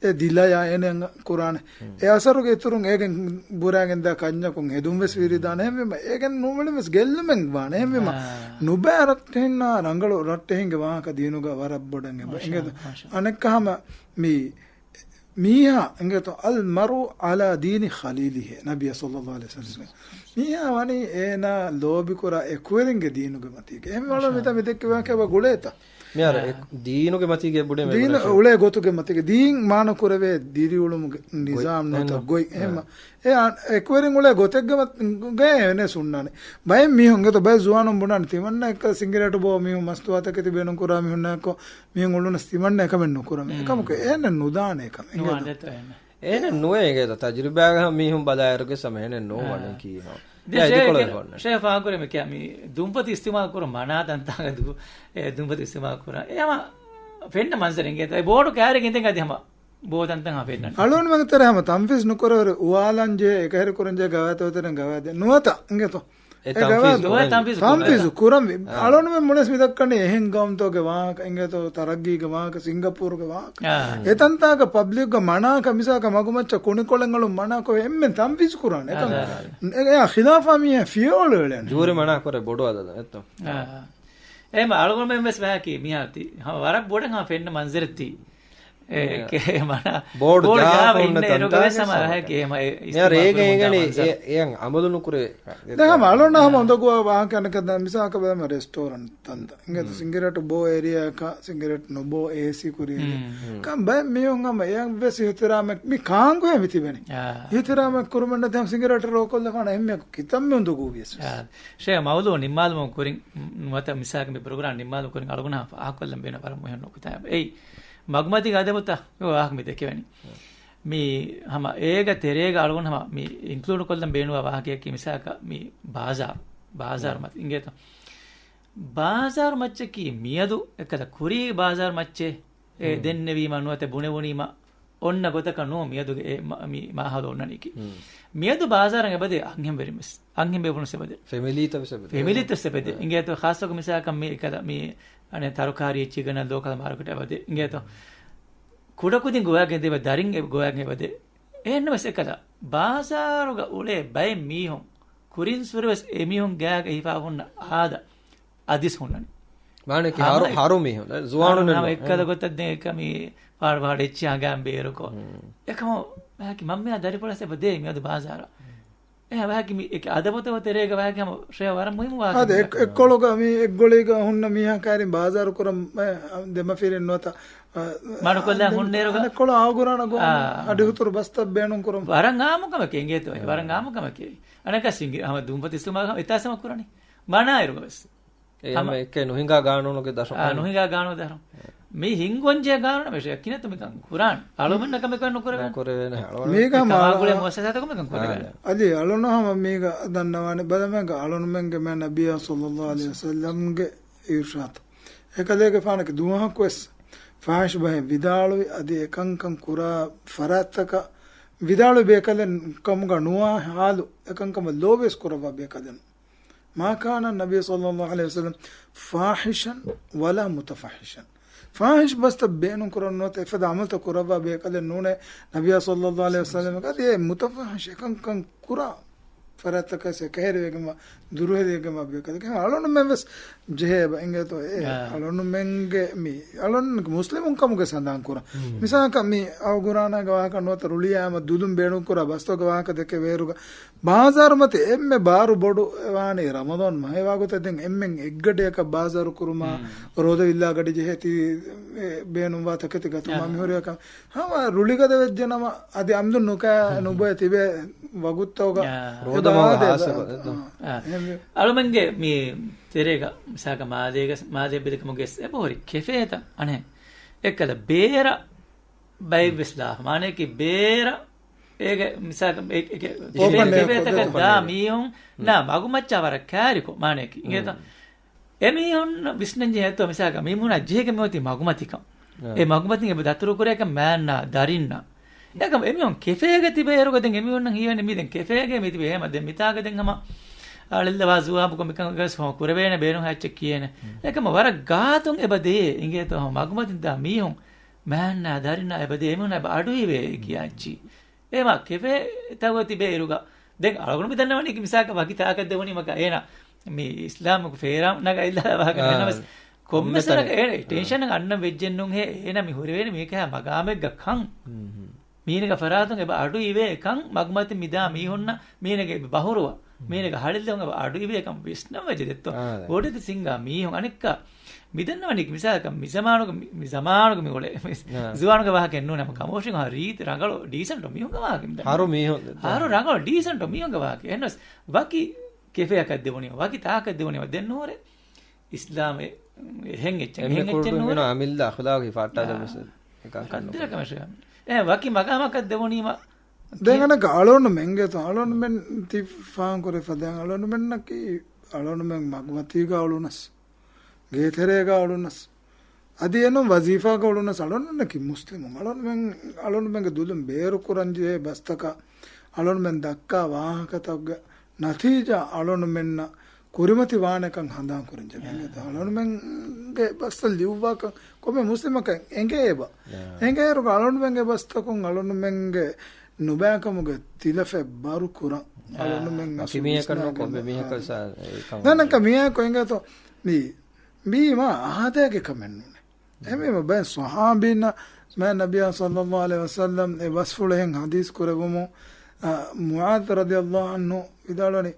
އެ ދިލަޔާ އޭނަ ކުރާނެ. އެ އަސަރުގެ އިތުރުން އޭގެން ބުރާގެން ދާ ކަންޏަކުން ހެދުން ވެސް ވިރިދާނެ އެހެންވީމަ، އޭގެން ނޫންވެޅިން ވެސް ގެއްލުމެއް ވާނެ އެހެންވީމަ. ނުބައި ރައްޓެހިންނާ ރަނގަޅު ރައްޓެހިންގެ ވާހަކަ ދީނުގަ ވަރަށް ބޮޑަށް އެބަ އިނގޭތޯ. އަނެއްކާ ހަމަ މި މީހާ އިނގޭތޯ، އަލް މަރު ޢަލާ ދީނި ޚަލީލިހި، ނަބިއްޔާ ޞައްލައްލާހު ޢަލައިހި ވަސައްލަމް. މީހާ ވަނީ އޭނާ ލޯބިކުރާ އެކުވެރިންގެ ދީނުގެ މަތީގަ. އެހެންވީމަ މިތާ މި ދެއްކި ވާހަކަ އެބަ ގުޅޭތަ؟ މިހާރު އެ ދީނުގެ މަތީގަ ބުނެ ދީނު އުޅޭ ގޮތުގެ މަތީގަ ދީން މާނަ ކުރެވޭ ދިރިއުޅުމުގެ ނިޒާމް ނުތަ ގޮތް. އެހެން އެ އާ، އެކުވެރިން އުޅޭ ގޮތެއްގެ މަތީގަ އެނެ ސުންނާނެ. ބައެއް މީހުން އިނގޭތޯ ބައެއް ޒުވާނުން ބުނާނެ ތިމަންނަ އެއްކަލަ ސިނގިރޭޓު ބޯ މީހުން މަސްތުވާތަކެތި ބޭނުން ކުރާ މީހުންނާއެކު މީހުން އުޅުނަސް ތިމަންނަ އެކަމެއް ނުކުރަމޭ. އެކަމަކު އޭނަ ނުދާނެ އެކަމެއް. އިނގޭތޯ. އޭނަ ނުވޭ އިނގޭތޯ ތަޖުރިބާގަ މީހުން ބަލާއިރުގެ ސަމަހެނެއް ނޫން ވަނީ ކީހޯ. ދެ ޝޭ ފާކުރެ މި ކިޔާ މި ދުންފަތި އިސްތިމާލް ކުރުން މަނާ ތަންތާގަ ދު-، އެ ދުންފަތި އިސްތިމާލް ކުރާ. އެ ހަމަ ފެންނަ މަންޒަރެއް އިނގޭތޯ. އެ ބޯޑު ކާރެއް އިނދެން އަދި ހަމަ ބޯ ތަންތަން ހަމަ ފެންނަން. އަޅުންމެން ތެރެ ހަމަ ތަންފީޒް ނުކުރެވެރި އުވާލަން ޖެހޭ އެކަހެރި ކުރަން ޖެހޭ ގަވާއިދު ތެރެއިން ގަވާއިދެއް ނުވަތަ އިނގޭތޯ. އެ އެ ތަންފީޒް ގަވާއިދު ނުވަތަ ނުވަތަ ތަންފީޒު ތަންފީޒު ކުރަން. ކުރަން ވި-، އާ. އަޅުންމެން މުޅިސް މި ދައްކަނީ އެހެން ގައުމުތަކުގެ ވާހަކަ އިނގޭތޯ، ތަރައްގީގެ ވާހަކަ، ސިންގަޕޫރުގެ ވާހަކަ. އާ. އެތަންތާކަށް ޕަބްލިކްގަ މަނާކަށް މިސާލަކަށް މަގުމައްޗަށް ކުނިކޮޅެއް އަޅުން މަނާކޮށް އެންމެން ތަންފީޒު ކުރާނެ. އެކަމަށް އާ. އެ-، އެއާ ޚިލާފާ މީހާ ފިޔަވަޅު އެޅޭނެ. ޖޫރި މަނާ ކުރޭ ބޮޑު އަދަދަށް އެއްތޯ. އާ. އެހެން އަޅުގަނޑުމެން ވެސް ވާހަކީ މިހާ ތި ހަމަ ވަރަށް ބޮޑަށް ހަމަ ފެންނަ މަންޒަރެއް ތީ. އެ، އެ، ކޭ މަނާ ބޯޑު ބޯޑު ޖާފަ ޖާފަ އިންނަ އިންނަ އިރުގަ ވެސް ހަމަ ތަންތާގެ ވާހަކީ ހަމަ އެ މިހާރު އިސްތިމާލް އޭގެ ކުރުމުން އޭގެނީ މަންޒަރު. އެ، އެއަށް އަމަލު ނުކުރޭ. ދެ ހަމަ އަޅުންނަށް ހަމަ އުނދަގޫ ވާހަކަ އަނެކަ މިސާލަކަށް ބަލަމަ ރެސްޓޯރަންޓް ތަންތަން. އިނގޭތަ ސިނގިރޭޓު ބޯ އޭރިއާއަކަށް ސިނގިރޭޓް ނުބޯ އޭސީ ކުރި އޭރިއާ. ކަން ބައެއް މީހުން ހަމަ އެއަށް ވެސް އިހުތިރާމެއް މި ކާންގޮހެއް މި ތިބެނީ. އާ. އިހުތިރާމެއް ކުރުމެއް ނެތި ހަމަ ސިނގިރޭޓް ރޯކޮށްލަފާނަ އެހެންމެ ކިތަންމެ އުނދަގޫ ވިޔަސް ވެސް. އާ. ޝޭ މައުލޫ ނިންމާލުމުން ކުރިން ނުވަތަ މިސާލަކަށް މި ޕްރޮގްރާމް ނިންމާލުމުން ކުރިން އަޅުގަނޑަށް ފާހަގަކޮށްލަން ބޭނުން ވަރަށް މުހިންމު ނުކުތާ. އެއީ މަގުމަތީގެ އަދަބުތައް ވާހަކަ މި ދެކެވެނީ. މި ހަމަ އޭގަ ތެރޭގަ އަޅުގަނޑު ހަމަ މި އިންކްލޫޑް ކޮށްލަން ބޭނުންވާ ވާހަކައަކީ މިސާލަކަށް މި ބާޒާރު، ބާޒާރު މަތި އިނގޭތަ؟ ބާޒާރު މައްޗަކީ މިއަދު އެކަލަ ކުރީ ބާޒާރު މައްޗޭ. އެ ދެންނެވީމަ ނުވަތަ ބުނެވުނީމަ އޮންނަ ގޮތަކަށް ނޫން މިއަދުގެ އެ މަ-، މި މާހައުލު އޮންނަނީކީ. މިއަދު ބާޒާރަށް އެބަދޭ އަންހެން ވެރިން ވެސް. އަންހެން ބޭފުޅުން ވެސް އެބަދޭ. ފެމިލީތައް ވެސް އެބަދޭ. ފެމިލީތައް ވެސް އެބަދޭ. އިނގޭތޯ ޚާއްސަކޮށް މިސާލަކަށް މި އެކަލަ މި އަނެއް ތަރުކާރީ އެއްޗިހި ގަންނަ ލޯކަލް މާރުކެޓް އެބަދޭ. އިނގޭތޯ ކުޑަކުދިން ގޮވާގެން ދެބަ ދަރިން އެ ގޮވާގެން އެބަދޭ. އެހެންނަމަވެސް އެކަލަ ބާޒާރުގަ އުޅޭ ބައެއް މީހުން ކުރިންސުރެ ވެސް އެމީހުން ގާގަ ހިފާ ހުންނަ އާދަ އަދިސް ހުންނަނީ. މާނައަކީ ހަރު، ހަރު މީހުން، ޒުވާނުން ހަމަ އެއްކަލަ ގޮތަށް ދެން އެކަ މި ފާޑު ފާޑު އެއްޗި ހަނގާން ބޭރުކޮށް. އެކަމު ވާހަކި މަންމަޔާ ދަރިފުޅަސް އެބަ ދޭ މިއަދު ބާޒާރަށް. އެ ވާހަކި މި އެކެ އަދަބުތަކު ތެރޭގަ ވާހަކި ހަމަ ޝޭ ވަރަށް މުހިންމު ވާހަކަ. އަދި އެއް-، އެއްކޮޅުގަ މި އެއްގޮޅީގަ ހުންނަ މީހާ ކައިރިން ބާޒާރު ކުރަން ދެމަފިރިން ނުވަތަ، އަ، މަޑުކޮށްލާ ހުންނޭރުގަ އަނެއްކޮޅު އާގުރާނަ ގޮ-، އަ، އަޑިހުތުރު ބަސްތައް ބޭނުން ކުރަން. ވަރަށް އާއްމު ކަމެކޭ އިނގޭތޯ، ވަރަށް އާއްމު ކަމެކޭ. އަނެކަ ސިނގި ހަމަ ދުންފަތި އިސްތިމާލް ހަމަ އެތާސަމަ ކުރަނީ. މަނާއިރުގަ ވެސް. އެ ހަމަ އެކެ ނުހިނގާ ގާނޫނުގެ ދަށު. އާ، ނުހިނގާ ގާނޫނު ދަށު. މީ ހިނގުންޖެހޭ ގާނޫނެއް މި ޝޭ. ކިނަތު މިކަން ކުރާން. އަޅުމެންނަށް ކަމެއް ނުކުރެވޭނެ. ނުކުރެވޭނެ. އަޅުމެން މީގަ މާ-، މާގުޅޭ މުއައްސަސާތަކު މިކަން ކުރެވޭނެ. އަދި އަޅުން ހަމަ މީގަ ދަންނަވާނެ ބަލަމެންގ އަޅުންމެންގެ މާ ނަބިއްޔާ ޞައްލައްލާހު ޢަލައިހި ވަސައްލަމްގެ އިރުޝާދު. އެކަލޭގެފާނަކީ ދުވަހަކުވެސް ފާހިޝް ބަހެއް ވިދާޅުވި އަދި އެކަންކަން ކުރާ ފަރާތްތަކަށް ވިދާޅުވި ބޭކަލެއް ކަމުގަ ނުވާ ހާލު، އެކަންކަމަށް ލޯބިވެސް ކުރައްވާ ބޭކަލެއް. ما كان النبي صلى الله عليه وسلم فاحشا ولا متفحشا. ފާހިޝް ބަސްތައް ބޭނުން ކުރަން ނުވަތަ އެފަދަ އަމަލުތައް ކުރައްވާ ބޭކަލެއް ނޫނޭ ނަބިޔާ ޞައްލައްލާހު ޢަލައިހި ވަސައްލަމަ. އަދި އެ މުތަފައްޙިޝް އެކަންކަން ކުރާ ފަރާތްތަކަށް އެކަހެރިވެގެންވާ، ދުރުހެލިވެގެންވާ ބޭކަލެއް. އަޅުންމެން ވެސް ޖެހޭ އެބަ އިނގޭތޯ އެ އާ. އަޅުންމެންގެ މި، އަޅުން މުސްލިމުން ކަމުގެ ސަނދާން ކުރަން. މިސާލަކަށް މި އަޅުގަނޑު ގުރާނާގެ ވާހަކަ ނުވަތަ ރުޅިއައިމަ ދުލުން ބޭނުން ކުރާ ބަސްތަކުގެ ވާހަކަ ދެކެ ވޭރުގަ ބާޒާރު މަތި އެންމެ ބާރު ބޮޑު ވާނީ ރަމަޟާން މަހެއް ވާގޮތަށް ދެން އެންމެން އެއްގަޑިއަކަށް ބާޒާރު ކުރުމާ، ރޯދަ އިއްލާ ގަޑި ޖެހޭތީ، އެ، ބޭނުންވާ ތަކެތި ގަތުމާ އާ. މިހުރި އެކަން ހަމަ ރުޅިގަދަ ވެއްޖެ ނަމަ އަދި އަމްދު ނުކާ ނުބޮއެ ތިބޭ ވަގުތުތަކުގަ އާ. ރޯދަ އެބަ މަހު އާދެ ހާސް އެބަ، އެބަ. އާ. އާ. އެހެންވެ. އަޅުމެންގެ މި ތެރޭގަ މިސާލަކަށް މާލޭގަ، މާލޭ ބެލިކަމުގެ އެބަހުރި ކެފޭތައް އަނެއް އެއްކަލަ ބޭރަ ބައެއްވެސް ލާފަ. މާނަޔަކީ ބޭރަ އޭގެ މިސާލަކަށް އެ، އެ، އެ، އޯޕަން އެއާ ކެފޭތަކަށް ކޮށްދޭ. ދާ މީހުން ނާ މަގުމައްޗާ ވަރަށް ކާރިކޮ މާނަޔަކީ. އިނގޭތަ؟ އެމީހުން ވިސްނަންޖެހޭތޯ މިސާލަކަށް މި މީހުނާ ޖެހިގެން މިއޮތީ މަގުމަތިކަން. އާ. އެ މަގުމަތިން އެބަ ދަތުރުކުރޭކަން މާންނާ ދަރިންނާ. އެކަމް އެމީހުން ކެފޭގަ ތިބޭ އިރުގަ ދެން އެމީހުންނަށް ހީވަނީ މި ދެން ކެފޭގަ މި ތިބޭ ހޭމަ ދެން މިތާގަ ދެން ހަމަ އަޅެއްލަވާ ޒުވާބުކޮށް މިކަން ވެސް ހަމަ ކުރެވޭނެ ބޭނުން ހައްޗެއް ކިޔޭނެ. އެކަމަ ވަރަށް ގާތުން އެބަ ދޭ އިނގޭތޯ ހަމަ މަގުމަތިން ދާ މީހުން މާންނާ ދަރިންނާ އެބަ ދޭ އެމީހުންނާ އެބަ އަޑުއިވޭ ކިޔާ އެއްޗި. އޭމާ ކެފޭތަކުގަ ތިބޭ އިރުގަ ދެން އަޅުގަނޑު މި ދަންނަވަނީ މިސާލަކަށް ވަކި ތާކަށް ދެވުނީމަކަށް އޭނާ މި އިސްލާމު ފޭރާ ނަގަ އިއްލާ ވާހަކަ އާ. ނަމަވެސް ކޮންމެ ކޮންމެ ސަރަކަށް ތަނެއް. އޭނަ އާ. ޓެންޝަން އަންނަން ވެއްޖެއްނުން ހޭ އޭނަ މި ހުރެވޭނެ މީކަހާ މަގާމެއްގަ ކަން. މީނަގަ ފަރާތުން އެބަ އަޑު އިވޭ ކަން މަގުމަތިން މިދާ މީހުންނަށް މީނަގެ ބަހުރުވަ، މީނަގެ ހަޅިލުން އެބަ އަޑު އިވޭ ކަން ވިސްނަން ވެއްޖެ ދެއްތޯ. އާ، ދެ. ބޮޑެތި ސިންގާ މީހުން އަނެއްކާ މިދަންނަވަނީ މިސާލަކަށް މި ޒަމާނުގަ، މި، މި ޒަމާނުގަ މި އުޅޭ މި އާ. ޒުވާނުގެ ވާހަކަ އެއްނޫން ހަމަ ކަމޯޝިން ހަ ރީތި ރަނގަޅު ޑީސެންޓު މީހުންގެ ވާހަކަ މިދަންނަވަނީ. ހަރު މީހުން ދެއްތޯ. ހަރު ރަނގަޅު ޑީސެންޓު މީހުންގެ ވާހަކަ. އެހެންނަސް ވަކި ކެފޭއަކަށް ދެވުނީމަ، ވަކި ތާކަށް ދެވުނީމަ ދެން ނުހުރޭ. އިސްލާމް އެ-، އެހެން އެއްޗެއް، އެހެން އެއްޗެއް ނޫން. އަމިއްލަ އަޚުލާގު ހިފާއްޓާ އާ. ދެމެސް އެކަން ކަން ނޫން. އެ ވަކި މަގާމަކަށް ދެވުނީމަ. ދެން އަނެއްކާ އަޅުގަނޑުމެންގެ ތޯ، އަޅުގަނޑުމެން ތި ފާހަގަކުރެފަ ދެން އަޅުގަނޑުމެންނަކީ އަޅުގަނޑުމެން މަގުމަތީގަ އުޅުނަސް، ގޭތެރޭގަ އުޅުނަސް، އަދި އެނޫން ވަޒީފާގަ އުޅުނަސް އަޅުގަނޑުމެންނަކީ މުސްލިމުން. އަޅުގަނޑުމެން، އަޅުގަނޑުމެންގެ ދުލުން ބޭރުކުރަންޖެހޭ ބަސްތަކަށް އަޅުގަނޑުމެން ދައްކާ ވާހަކަތަކުގެ ނަތީޖާ އަޅުގަނޑުމެންނަށް ކުރިމަތި ވާނެކަން ހަނދާން ކުރަން ޖެހޭ. އާ. އަޅުގަނޑުމެންގެ ބަސްތައް ލިޔުއްވާކަން ކޮންމެ މުސްލިމަކަށް އެނގޭ އެބަ. އާ. އެނގޭއިރުގަ އަޅުގަނޑުމެންގެ ބަސްތަކުން އަޅުގަނޑުމެންގެ ނުބައިކަމުގެ ތިލަފަތް ބަރު ކުރަން އާ. އަޅުގަނޑުމެން ވަކި މީހަކަށް ނޫން ކޮންމެ މީހަކަށް ސާ-، އެކަން ދަންނަކަ މިއާ ކޮއިނގޭތޯ މީ މީ މާ އާދައިގެ ކަމެއް ނޫނޭ. އެހެންވީމަ ބައެއް ޞަޙާބީންނަށް މާތް ނަބިއްޔާ ޞައްލައްލާހު ޢަލައިހި ވަސައްލަމް އެ ވަޞްފުޅު އެހެން ޙަދީޘް ކުރެއްވުމުން، އަ، މުޢާޛު ރަޟިޔައްލާހު ޢަންހު ވިދާޅުވަނީ،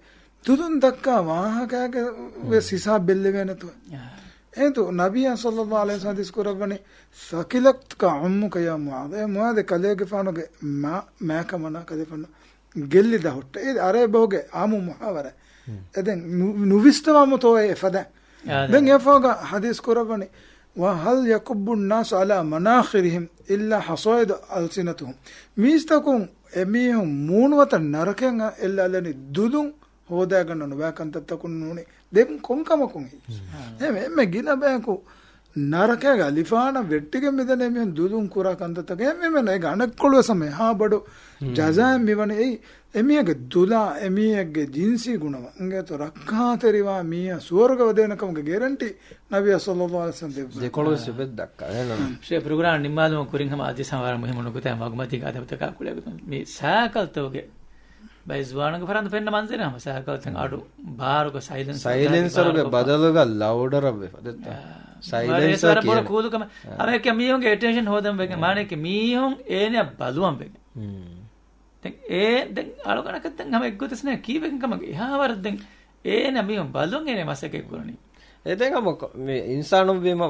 ދުލުން ދައްކާ ވާހަކައިގެ ވެސް ހިސާބް ބެއްލެވޭނެތޯ. އެހެންތޯ ނަބިއްޔާ ޞައްލައްލާހު ޢަލައިހި ވަސައްލަމް ޙަދީޘް ކުރައްވަނީ، ثقلتك أمك يا معاذ. އޭ މުޢާޛު ކަލޭގެފާނުގެ މާ، މާކަމަނާ ކަލޭފާނު ގެއްލި ދަހުއްޓަ. އޭ ޢަރަބި ބަހުގެ އާއްމު މުޙާވަރާ. އެ ދެން ނު-، ނުވިސްނަވާމުތޯ އެ ފަދަ. އާ، ދެން އެ ފަހުގަ ޙަދީޘް ކުރައްވަނީ، وهل يكب الناس على مناخرهم إلا حصائد ألسنتهم. މީސްތަކުން އެމީހުން މޫނުވަތަށް ނަރަކައަށް އެއްލާލަނީ ދުލުން ހޯދާގަންނަ ނުބައި ކަންތައްތަކުން ނޫނީ. ދެން ކޮން ކަމަކުން ހީ؟ އެހެން އެންމެ ގިނަ ބަޔަކު ނަރަކައިގެ އަލިފާނަށް ވެއްޓިގެން މިދަނީ މީހުން ދުލުން ކުރާ ކަންތައްތަކެއް. އެހެންވީމަ އޭގެ އަނެއްކޮޅުވެސް ހަމަ އެހާ ބޮޑު ޖަޒާއެއް މިވަނީ. އެއީ އެމީހެއްގެ ދުލާ، އެމީހެއްގެ ޖިންސީ ގުނަވަން. އިނގޭތޯ ރައްކާތެރިވާ މީހާ ސުވަރުގެ ވަދެވޭނެ ކަމުގެ ގެރެންޓީ ނަބިއްޔާ ޞައްލައްލާހު ޢަލައިހި ވަސައްލަމް ދެއްވަނީ. ދެކޮޅުވެސް އެބަ ދައްކާ. ޝޭޚް ޕްރޮގްރާމް ނިންމާލުމުގެ ކުރިން ހަމަ އަދި ސަމާވާރަ މުހިއްމު ނުކުތާ މަގުމަތީގެ އަދަބުތަކާ ކުޅޭގޮތުން މި ސައިކަލްތަކުގެ ބައެއް ޒުވާނުންގެ ފަރާތުން ފެންނަ މަންޒަރެއް ހަމަ ސައިކަލްތައް އަޑު ބާރުގަ ސައިލެންސަރު ސައިލެންސަރުގެ ބާރުގަ ބަދަލުގަ ލައުޑަރަށް ވެފަ ދެއްތޯ. އާ. ސައިލެންސަރ ވަރަށް ބޮޑު ކީނެ. ކޫލުކަމެއް. އާ. ހަމައެކަނި މީހުންގެ އެޓެންޝަން ހޯދަން ވެގެން އާ. މާނައަކީ މީހުން އޭނައަށް ބަލުވަން ވެގެން. ހުން. ދެން އޭ ދެން އަޅުގަނޑަކަށް ދެން ހަމަ އެއްގޮތަސް ނޭ ކީއްވެގެން ކަމަކަށް އެހާވަރަށް ދެން އޭނަ މީހުން ބަލުން އޭނަ މަސައްކަތް ކުރަނީ. އެ ދެން ހަމަ ކޮ-، މި އިންސާނުން ވީމަ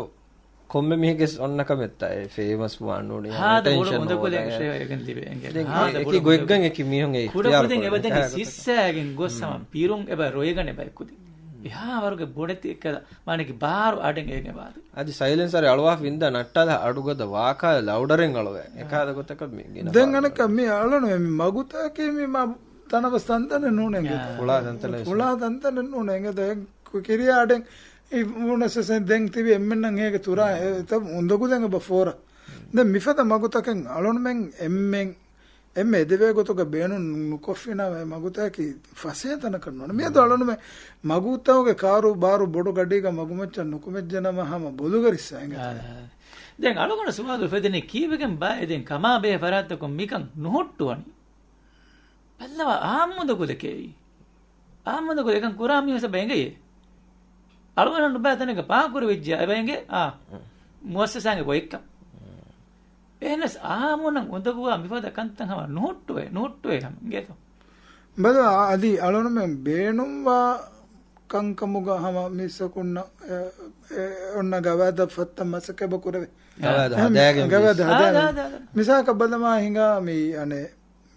ކޮންމެ މީހެއްގެ އޮންނަ ކަމެއްތަ އެ ފޭމަސް ވާން ނޫނީ ހާދަ ބޮޑު ހަމަ އެޓެންޝަން އުނދަގުލެއް ހޯދާ. އެ އެގެން ލިބޭ އެނގޭ. ދެން ހާދަ އެކި ބޮޑު ގޮތްގަން އުނދަގުލެއް. އެކި މީހުން އެ ކުޑަކުދިން އިޚްތިޔާރު އެބަ ދެނީ ކުރަނީ. ސިއްސައިގެން ގޮސް ހަމަ ހުން. ބިރުން އެބަ ރޮއިގަނެ ބައެއް ކުދިން. އެހާ ވަރުގެ ބޮޑެތި އެއްކަލަ މާނައަކީ ބާރު އަޑެއް އޭގެ ވާދެ. އަދި ސައިލެންސަރެއް އަޅުވާފަ އިންދާ ނައްޓާލާ އަޑުގަދަ ވާކާ ލައުޑަރެއް އަޅުވޭ. އެކާދަ ގޮތަކަށް މި ގިނަ ދެން ބާރު އަނެއްކާ މި އަޅަނު މި މަގުތަކީ މި މާ ތަނަވަސް ތަންތަނެއް ނޫނެ އެނގޭތަ؟ ފުޅާ ތަންތަނެއް ފުޅާ ތަންތަނެއް ނޫނެ އެނގޭތަ؟ އެ ކު-، ކިރިޔާ އަޑެއް އެ ވުނަސް ދެން ތިބި އެންމެންނަށް އޭގެ ތުރާ އެ ތަ އުނދަގުލެން އެބަ ފޯރަ. ދެން މިފަދަ މަގުތަކެއް އަޅުންމެން އެންމެން އެންމެ އެދެވޭ ގޮތުގަ ބޭނުން ނުކޮށްފިނަމަ އެ މަގުތަކަކީ ފަސޭހަ ތަނަކަށް ނޫން. މިއަދު އަޅުންމެ މަގުތަކުގެ ކާރު ބާރު ބޮޑު ގަޑީގަ މަގުމައްޗަށް ނުކުމެއްޖެނަމަ ހަމަ ބޮލުގަ ރިއްސާ އިނގޭތަ؟ އާ. ދެން އަޅުގަނޑު ސުވާލު އުފެދެނީ ކީއްވެގެން ބާއޭ ދެން ކަމާބެހޭ ފަރާތްތަކުން މިކަން ނުހުއްޓުވަނީ؟ ބައްލަވާ އާއްމު އުނދަގުލެކޭ އެއީ. އާއްމު އުނދަގުލެއް އެކަން ކުރާ މީހުން އެބަ އެނގެޔޭ. އަޅުގަނޑު ނުބައި ތަނެއްގަ ޕާކުކުރެވިއްޖެ އެބަ އެނގޭ އާ މުއައްސަސާގެ ގޮތްކަން. އެހެނަސް އާއްމުންނަށް އުނދަގޫވާ މިފަދަ ކަންތައް ހަމަ ނުހުއްޓުވޭ، ނުހުއްޓުވޭ ހަމަ އިނގޭތޯ. ބަލަ އަދި އަޅުންމެން ބޭނުންވާ ކަންކަމުގަ ހަމަ މީސްތަކުންނަށް އެ، އެ، އޮންނަ ގަވާއިދަށް ފައްތަ މަސައްކަތް އެބަ ކުރެވޭ. ގަވާއިދު އެހެން ހަދާގެން ގަވާއިދު ވީސް. ހަދާ، ހަދާ، ހަދާ. މިސާލަކަށް ބަލަމާ ހިނގާ މި އަނެއް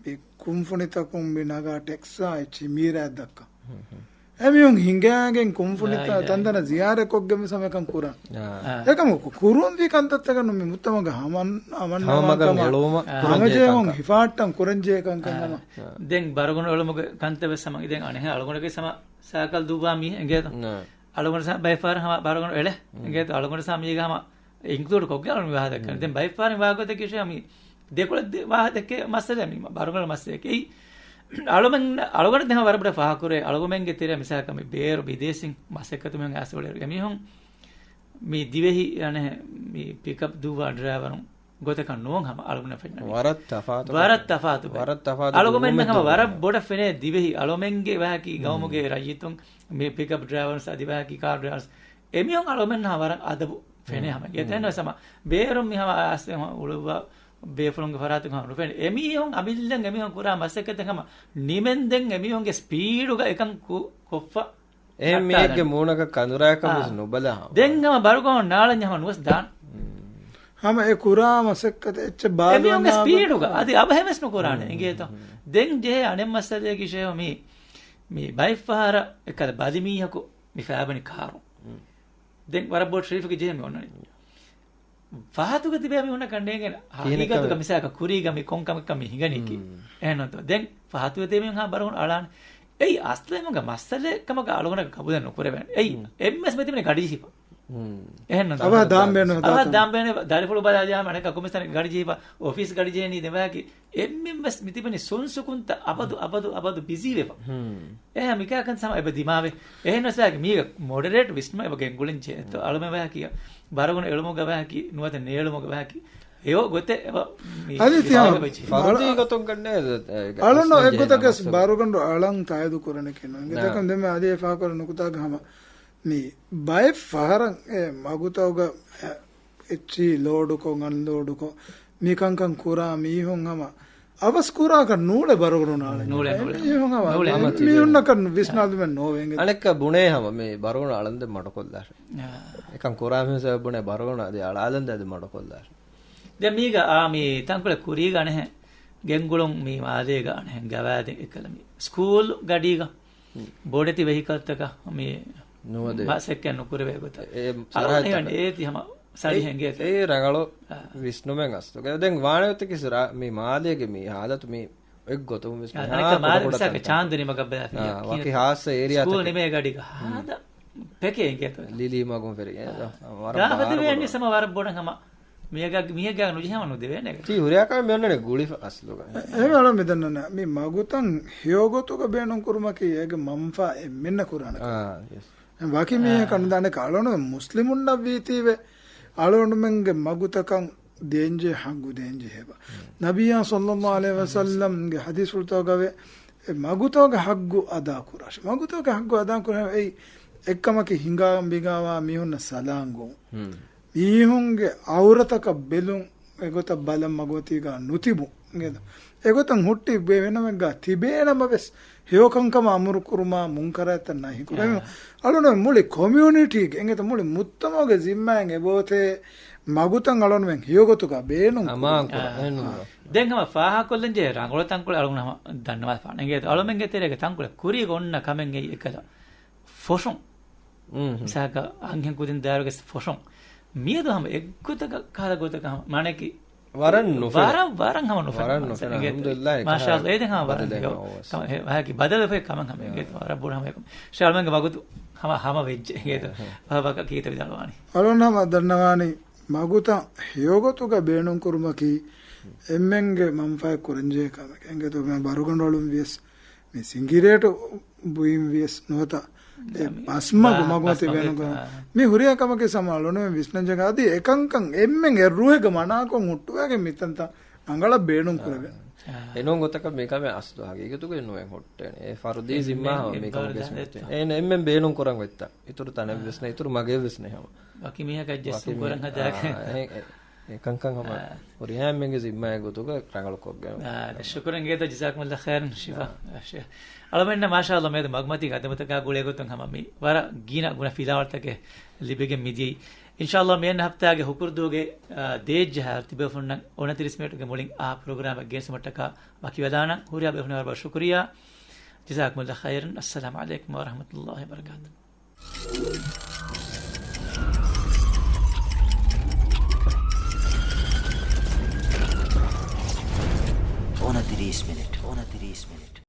މި ކުންފުނިތަކުން މި ނަގާ ޓެކްސާ އެއްޗި މީރާ ދައްކަ. އެމީހުން ހިނގާގެން ކުންފުނިތައް ލާ އިލާހަ ތަންތަނަށް ޒިޔާރަތް ކޮށްގެން ވެސް ހަމަ އެކަން ކުރާނެ. އާ. އެކަމަކު ކުރުންވީ ކަންތައްތަކެއް ނޫން މި މުޖްތަމަޢުގެ ހަމަ، ހަމަންނަވަން ހަމަ ކަމަށް އެޅުވުމަށް އާ. ކުރަންޖެހޭ ކަންކަން. ހަމަޖެހުން ހިފާއްޓަން ކުރަންޖެހޭ ކަންކަން އާ. ހަމަ. ދެން ބަރުގަނޑު އެޅުމުގެ ކަންތައް ވެސް ހަމަ ދެން އަނެއްހެން އަޅުގަނޑުގެ ސަމަ ސައިކަލް ދުއްވާ މީހެއް އިނގޭތަ؟ އާ. އަޅުގަނޑު ސަމަ ބައެއް ފަހަރަށް ހަމަ ބަރުގަނޑު އެޅޭ. އިނގޭތަ؟ އަޅުގަނޑު ސަމަ މީގަ ހަމަ އިންކްލޫޑް ކޮށްގެން އަޅުން ވާހަކަ ދައްކަނީ. ދެން ބައެއް ފަހަރަށް ވާ ގޮތަކީ ޝޭ މީ ދެކޮޅަށް ދެ-، ވާހަކަ ދެއްކޭ މައްސަލައެއް މީ ބަރުގަނޑު މައްސަލައެކޭ. އެއީ އަޅުމެން، އަޅުގަނޑު ދެން ވަރަށް ބޮޑަށް ފާހަގަކުރޭ އަޅުގަމެންގެ ތެރެއަށް މިސާލަކަށް މި ބޭރު ބިދޭސީން މަސައްކަތު މީހުން އައިސް އުޅޭއިރު އެމީހުން މި ދިވެހި އަނެއް މި ޕިކަޕް ދުއްވާ ޑްރައިވަރުން ގޮތަކަށް ނޫން ހަމަ އަޅުގަނޑަށް ފެންނަނީ. ވަރަށް ތަފާތު ވަރަށް ކަމެއް. ތަފާތު ބޭ. ވަރަށް ތަފާތު އަޅުގަމެންނަށް ހަމަ ދުވަހު ވަރަށް ބޮޑަށް ފެނޭ ދިވެހި އަޅުމެންގެ ވަހަކީ ގައުމުގެ ރައްޔިތުން މި ޕިކަޕް ޑްރައިވަރުން އަދި ވަހަކީ ކާރު ޑްރައިވަރުން އެމީހުން އަޅުމެންނަށް ވަރަށް އަދަބު ފެނޭ ހަމަ. އެތެން ވެސް ހަމަ ބޭރުން މި ހަމަ އައިސް ހަމަ އުޅުއްވާ ބޭފުޅުންގެ ފަރާތުން ހަމަ ނުފެނޭ. އެމީހުން އަމިއްލަން އެމީހުން ކުރާ މަސައްކަތެއް ހަމަ ނިމެންދެން އެމީހުންގެ ސްޕީޑުގަ އެކަން ކު-، ކޮށްފަ އެހެން މީހެއްގެ ނައްޓާލަން. މޫނަކަށް ކަނދުރާއަކަށް ވެސް އާ. ނުބަލާ ހަމަ. ދެން ހަމަ ބަރުގަނޑު ނާޅަންޏަށް ހަމަ ނުވެސް ދާން. ހަމަ އެ ކުރާ މަސައްކަތެއް އެއްޗެއް އެމީހުންގެ ބާލުވަން ސްޕީޑުގަ އާބަދު. އަދި އަބަހެމެސް ނުކުރާނެ އިނގޭތޯ. ދެން ޖެހޭ އަނެއް މައްސަލައަކީ ޝޭހު މީ، މީ ބައެއްފަހަރަށް އެކަލަ ބަލި މީހަކު މި ފައިބަނި ކާރު. ދެން ވަރަށް ބޮޑު ޓްރެފިކް ޖެހެމި އޮންނަނީ. ފަހަތުގަ ތިބޭ މީހުންނަކަށް ނޭނގެން ހަގީގަތުގަ ކިހިނެއްކަމެއް މިސާލަކަށް ކުރީގަ މި ކޮންކަމެއްކަ މި ހިނގަނީކީ. އެހެންނުތޯ؟ ދެން ފަހަތުގަ ތިބޭ މީހުން ހާ ބަރުގަނޑު އަޅާނެ. އެއީ އަސްލު އެމީހުންގެ މައްސަލައެއް ކަމަކަށް އަޅުގަނޑަކަށް ގަބޫލެއް ނުކުރެވޭނެ. އެއީ އެންމެސް މިތިބެނީ ގަޑި ޖީބަށް. އެހެންނުތޯ؟ އަވަހަށް ދާން ބޭނުން އަވަހަށް ދާން ބޭނުން ދަރިފުޅު ބަލާލާ ހަމަ އަނެއްކާ ކޮންމެސް ތަނެއް ގަޑި ޖީބަށް އޮފީސް ގަޑި ޖެހެނީ ދެން ވަހަކީ އެންމެން ވެސް މިތިބެނީ ސުންސުކުންތައް އަބަދު، އަބަދު، އަބަދު ބިޒީ ވެފަ. އެހެން މިކާކަން ސަމަ އެބަ ދިމާވެ. އެހެން ވެސް ވަހަކީ މީގަ މޮޑަރޭޓް ވިސްނުމަށް އެބަ ގެންގުޅެން ޖެހޭތޯ. އަޅުމެ ވަހަކީ ބަރުގަނޑު އެޅުމުގަ ވަހަކީ ނުވަތަ ނޭޅުމުގަ ވަހަކީ އެޔޯ ގޮތެއް އެބަ މި އަދި ތިޔަ ފަރުދީ ގޮތުން ކަންނޭ އަޅުން އެއްގޮތަކަސް ބަރުގަނޑު އަޅަން ތާއިދު ކުރަނެކެން ނު. އިނގޭތަ؟ ދެން މި އަދި އެ ފާކުރ ނުކުތާގަ ހަމަ މި ބައެއް ފަހަރަށް އެ މަގުތަކުގަ އެ އެއްޗިހި ލޯޑުކޮށް، އަންލޯޑުކޮށް، މިކަންކަން ކުރާ މީހުން ހަމަ އަވަސް ކުރާކަށް ނޫޅެ ބަރުގަނޑު ނާޅެ. ނޫޅެ، ނޫޅެ. މީހުން ހަމަ ނޫޅެ. މީ-، މީހުންނަކަށް ވިސްނާލުމެއް ނޯވޭ. އަނެއްކާ ބުނޭ ހަމަ މި ބަރުގަނޑު އަޅަންދެން މަޑުކޮށްލާށޭ. އާ. އެކަން ކުރާ މީހުން ސަބަބުނޭ ބަރުގަނޑު އަދި އަޅާލަންދެން އަދި މަޑުކޮށްލާށޭ. ދެން މީގަ އާ މި ތަންކޮޅެއް ކުރީގަ އަނެހެން ގެންގުޅުން މި މާލޭގަ އަނެހެން ގަވާއިދެއް އެކަލަ މި ސްކޫލް ގަޑީގަ ބޮޑެތި ވެހިކަލްތަކަށް މި ނުވަދެ. މަސައްކަތް ނުކުރެވޭ ގޮތަށް. އެ، އެ، އަޅުގަނޑު ހިނގަނީ އޭތި ހަމަ ސަޅިހެން އެ، އިނގޭތޯ. އެ ރަނގަޅު އާ. ވިސްނުމެއް އަސްލުގަ. ދެން ވާނެ އޮތަކީ ސިރާ، މި މާލޭގެ މި ހާލަތު މި އެއްގޮތުން ވެސް އާ، މިހާ އަނެއްކާ ކުޑަ މާލޭ ކުޑަ މިސާކަށް ތަންކޮޅެއް. ޗާންދުނި މަގަށް ބަލާފި އާ، ކިޔާ ވަކި ހާއްސަ އޭރިއާ ސްކޫލް ތަކެއް. ނިމޭ ގަޑީގަ ހުން. ހާދަ ޕެކޭ އިނގޭތޯ. ލިލީ މަގުން ފެރިގެން. އާ. ވަރަށް ގާފަ ބާރު ތިބޭ ކޮޑު އަންނި ސަމަ ވަރަށް ބޮޑަށް ހަމަ މިއަގާ، މީހެއްގާ ނުޖެހޭ ހަމަ ނުދެވޭނެ. ތީ ހުރިހާ ކަމެއް މި އޮންނަނީ ގުޅިފަ އަސްލުގަ. އެ، އެހެން އަޅަން މި ދަންނަން މި މަގުތައް ހެޔޮގޮތުގަ ބޭނުން ކުރުމަކީ އޭގެ މަންފާ އެންމެންނަށް ކުރާނެ ކަމެއް. އާ، ޔެސް. ވަކި އާ. މީހަކަށް ނުދާނެ ކަ-، އަޅުގަނޑު މުސްލިމުންނަށް ވީތީވެ އަޅުގަނޑުމެންގެ މަގުތަކަށް ދޭންޖެހޭ ހައްގު ދޭންޖެހޭބަ. ނަބިއްޔާ ޞައްލައްލާހު ޢަލައިހި ވަސައްލަމްގެ ޙަދީޘްފުޅުތަކުގަވެ އެ މަގުތަކުގެ ހައްގު އަދާކުރާށި. މަގުތަކުގެ ހައްގު އަދާކުރެވޭ އެއް-، އެއްކަމަކީ ހިނގާ ބިނގާވާ މީހުންނަށް ސަލާން ގުޅުން. ހުން. މީހުންގެ އައުރަތަކަށް ބެލުން، އެގޮތަށް ބަލަން މަގުމަތީގަ ނުތިބުން. އެގޮތަށް ހުއްޓި ބޭނުމެއްގަ ތިބޭނަމަވެސް، ހެޔޮކަންކަމަށް އަމުރު ކުރުމާ، މުންކަރާތައް ނަހީ ކުރުމާ. އާ. އަޅުގަނޑު މުޅި ކޮމިއުނިޓީގެ، އެނގޭތަ މުޅި މުޖްތަމަޢުގެ ޒިންމާއިން އެބައޮތޭ މަގުތައް އަޅުގަނޑުމެން ހެޔޮގޮތުގަ ބޭނުން އަމާން ކުރުން. ކުރުން. އާ. އެހެންނު. ދެން ހަމަ ފާހަގަކޮށްލަން ޖެހޭ ރަނގަޅު ތަންކޮޅެއް އަޅުގަނޑު ހަމަ ދަންނަވާފާނެ. އެނގޭތަ އަޅުމެންގެ ތެރޭގަ ތަންކޮޅެއް ކުރީގަ އޮންނަ ކަމެއް އެއީ އެކަލަ. ފޮށުން. މް. މިސާލަކަށް އަންހެން ކުދިން ދާއިރުގެ ފޮށުން. މިއަދު ހަމަ އެއްގޮތަކަށް ކަހަލަ ގޮތަކަށް ހަމަ މާނައަކީ ވަރަށް ނުފެނޭ. ވަރަށް، ވަރަށް ހަމަ ނުފެނޭ. ވަރަށް ނުފެނޭ. އެނގޭތޯ. އަލްޙަމްދުލިއްލާހް، މާޝާ އައްލާ، އެދެން ހަމަ ވަރަށް ބަދަލެއް ހެޔޮ. ނުވެސް. ކަމަށް ހެ-، ވަހަކި ބަދަލު ފެ ކަމަށް ހަމަ އެނގޭތޯ. ވަރަށް ބޮޑު ހަމަ އެކަމަށް. ޝާލްމަންގެ ވަގުތު ހަމަ، ހަމަ ވެއްޖެ އެނގޭތޯ. އެހެން. ބަ-، ބަކަ ކީތަ ވިދާޅުވާނީ؟ އަޅުން ހަމަ ދަންނަވާނީ މަގުތައް ހެޔޮގޮތުގަ ބޭނުން ކުރުމަކީ އެންމެންގެ މަންފާއެއް ކުރަންޖެހޭ ކަމެއް. އެނގޭތޯ މި ބަރުގަނޑު އަޅުން ވިޔަސް މި ސިނގިރޭޓު ބުއިން ވިޔަސް ނުވަތަ އެ ދަމި-، ބަސްމަގު ބާ-، މަގުމަތި ބަސްމަގު ބޭނުން ކުރަން. އާ. މި ހުރިހާ ކަމަކީ ސަމާ އަޅުން ވިސްނަންޖެހޭ އަދި އެކަންކަން އެންމެން އެއް ރޫހެއްގެ މަނާކޮށް ހުއްޓުވައިގެން މިތަންތައް ރަނގަޅަށް ބޭނުން ކުރެވޭ. އާ. އެނޫން ގޮތަކަށް މިކަމެއް އަސްލު ހަގީގަތުގައި ނުވެ ހުއްޓޭނެ. އެ ފަރުދީ އެންމެން ޒިންމާ އެއްބަރު މިކަމުގެ ދާނެ ސިމެންޓެއް. އެއްތަ؟ އެ އެންމެން ބޭނުން ކުރަން އޮތްތަ؟ އިތުރު ތަނެއް ވެސް ނެ، އިތުރު މަގެއް ވެސް ނެ ހަމަ. ވަކި މީހަކަށް ވަކި ޖެއްސުން މީހަކަށް ކުރަން ހަދާގެ. އާ، އެ، އެ، އެކަންކަން ހަމަ އާ. ހުރިހާ އެންމެންގެ ޒިންމާއެއް ގޮތުގަ ރަނގަޅު ކޮށްގެން. އާ، ޝުކުރަން އިނގޭތޯ، ޖަޒާކުމުﷲ ޚައިރަން ޝިފާ. އާ، ޝި-، އަޅަމެންނަށް މާޝާﷲ މިއަދު މަގުމަތީގެ ހަދަމަތަކާ ގުޅޭ ގޮތުން ހަމަ މި ވަރަށް ގިނަ ގުނަ ފިލާވަޅުތަކެއް ލިބިގެން މިދިޔައީ. އިންޝާﷲ މިއަންނަ ހަފްތާގެ ހުކުރުދުވަހުގެ، އާ، ދޭއްޖަހާ ތިބޭފުންނަށް އޮނަތިރީސް މިނެޓުގެ މުޅިން އާ ޕްރޮގްރާމެއް ގެނެސްދިނުމަށްޓަކާ ވަކިވެލާނަން. ހުރިހާ ބޭފުންނަށް ވަރަށް ވަރަށް ޝުކުރިއްޔާ. ޖަޒާކުމުﷲ ޚައިރަން. އައްސަލާމު ޢަލައިކުމް ވަރަޙްމަތުﷲ ވަބަރަކާތުހު. އޮނަތިރީސް މިނެޓް، އޮނަތިރީސް މިނެޓް.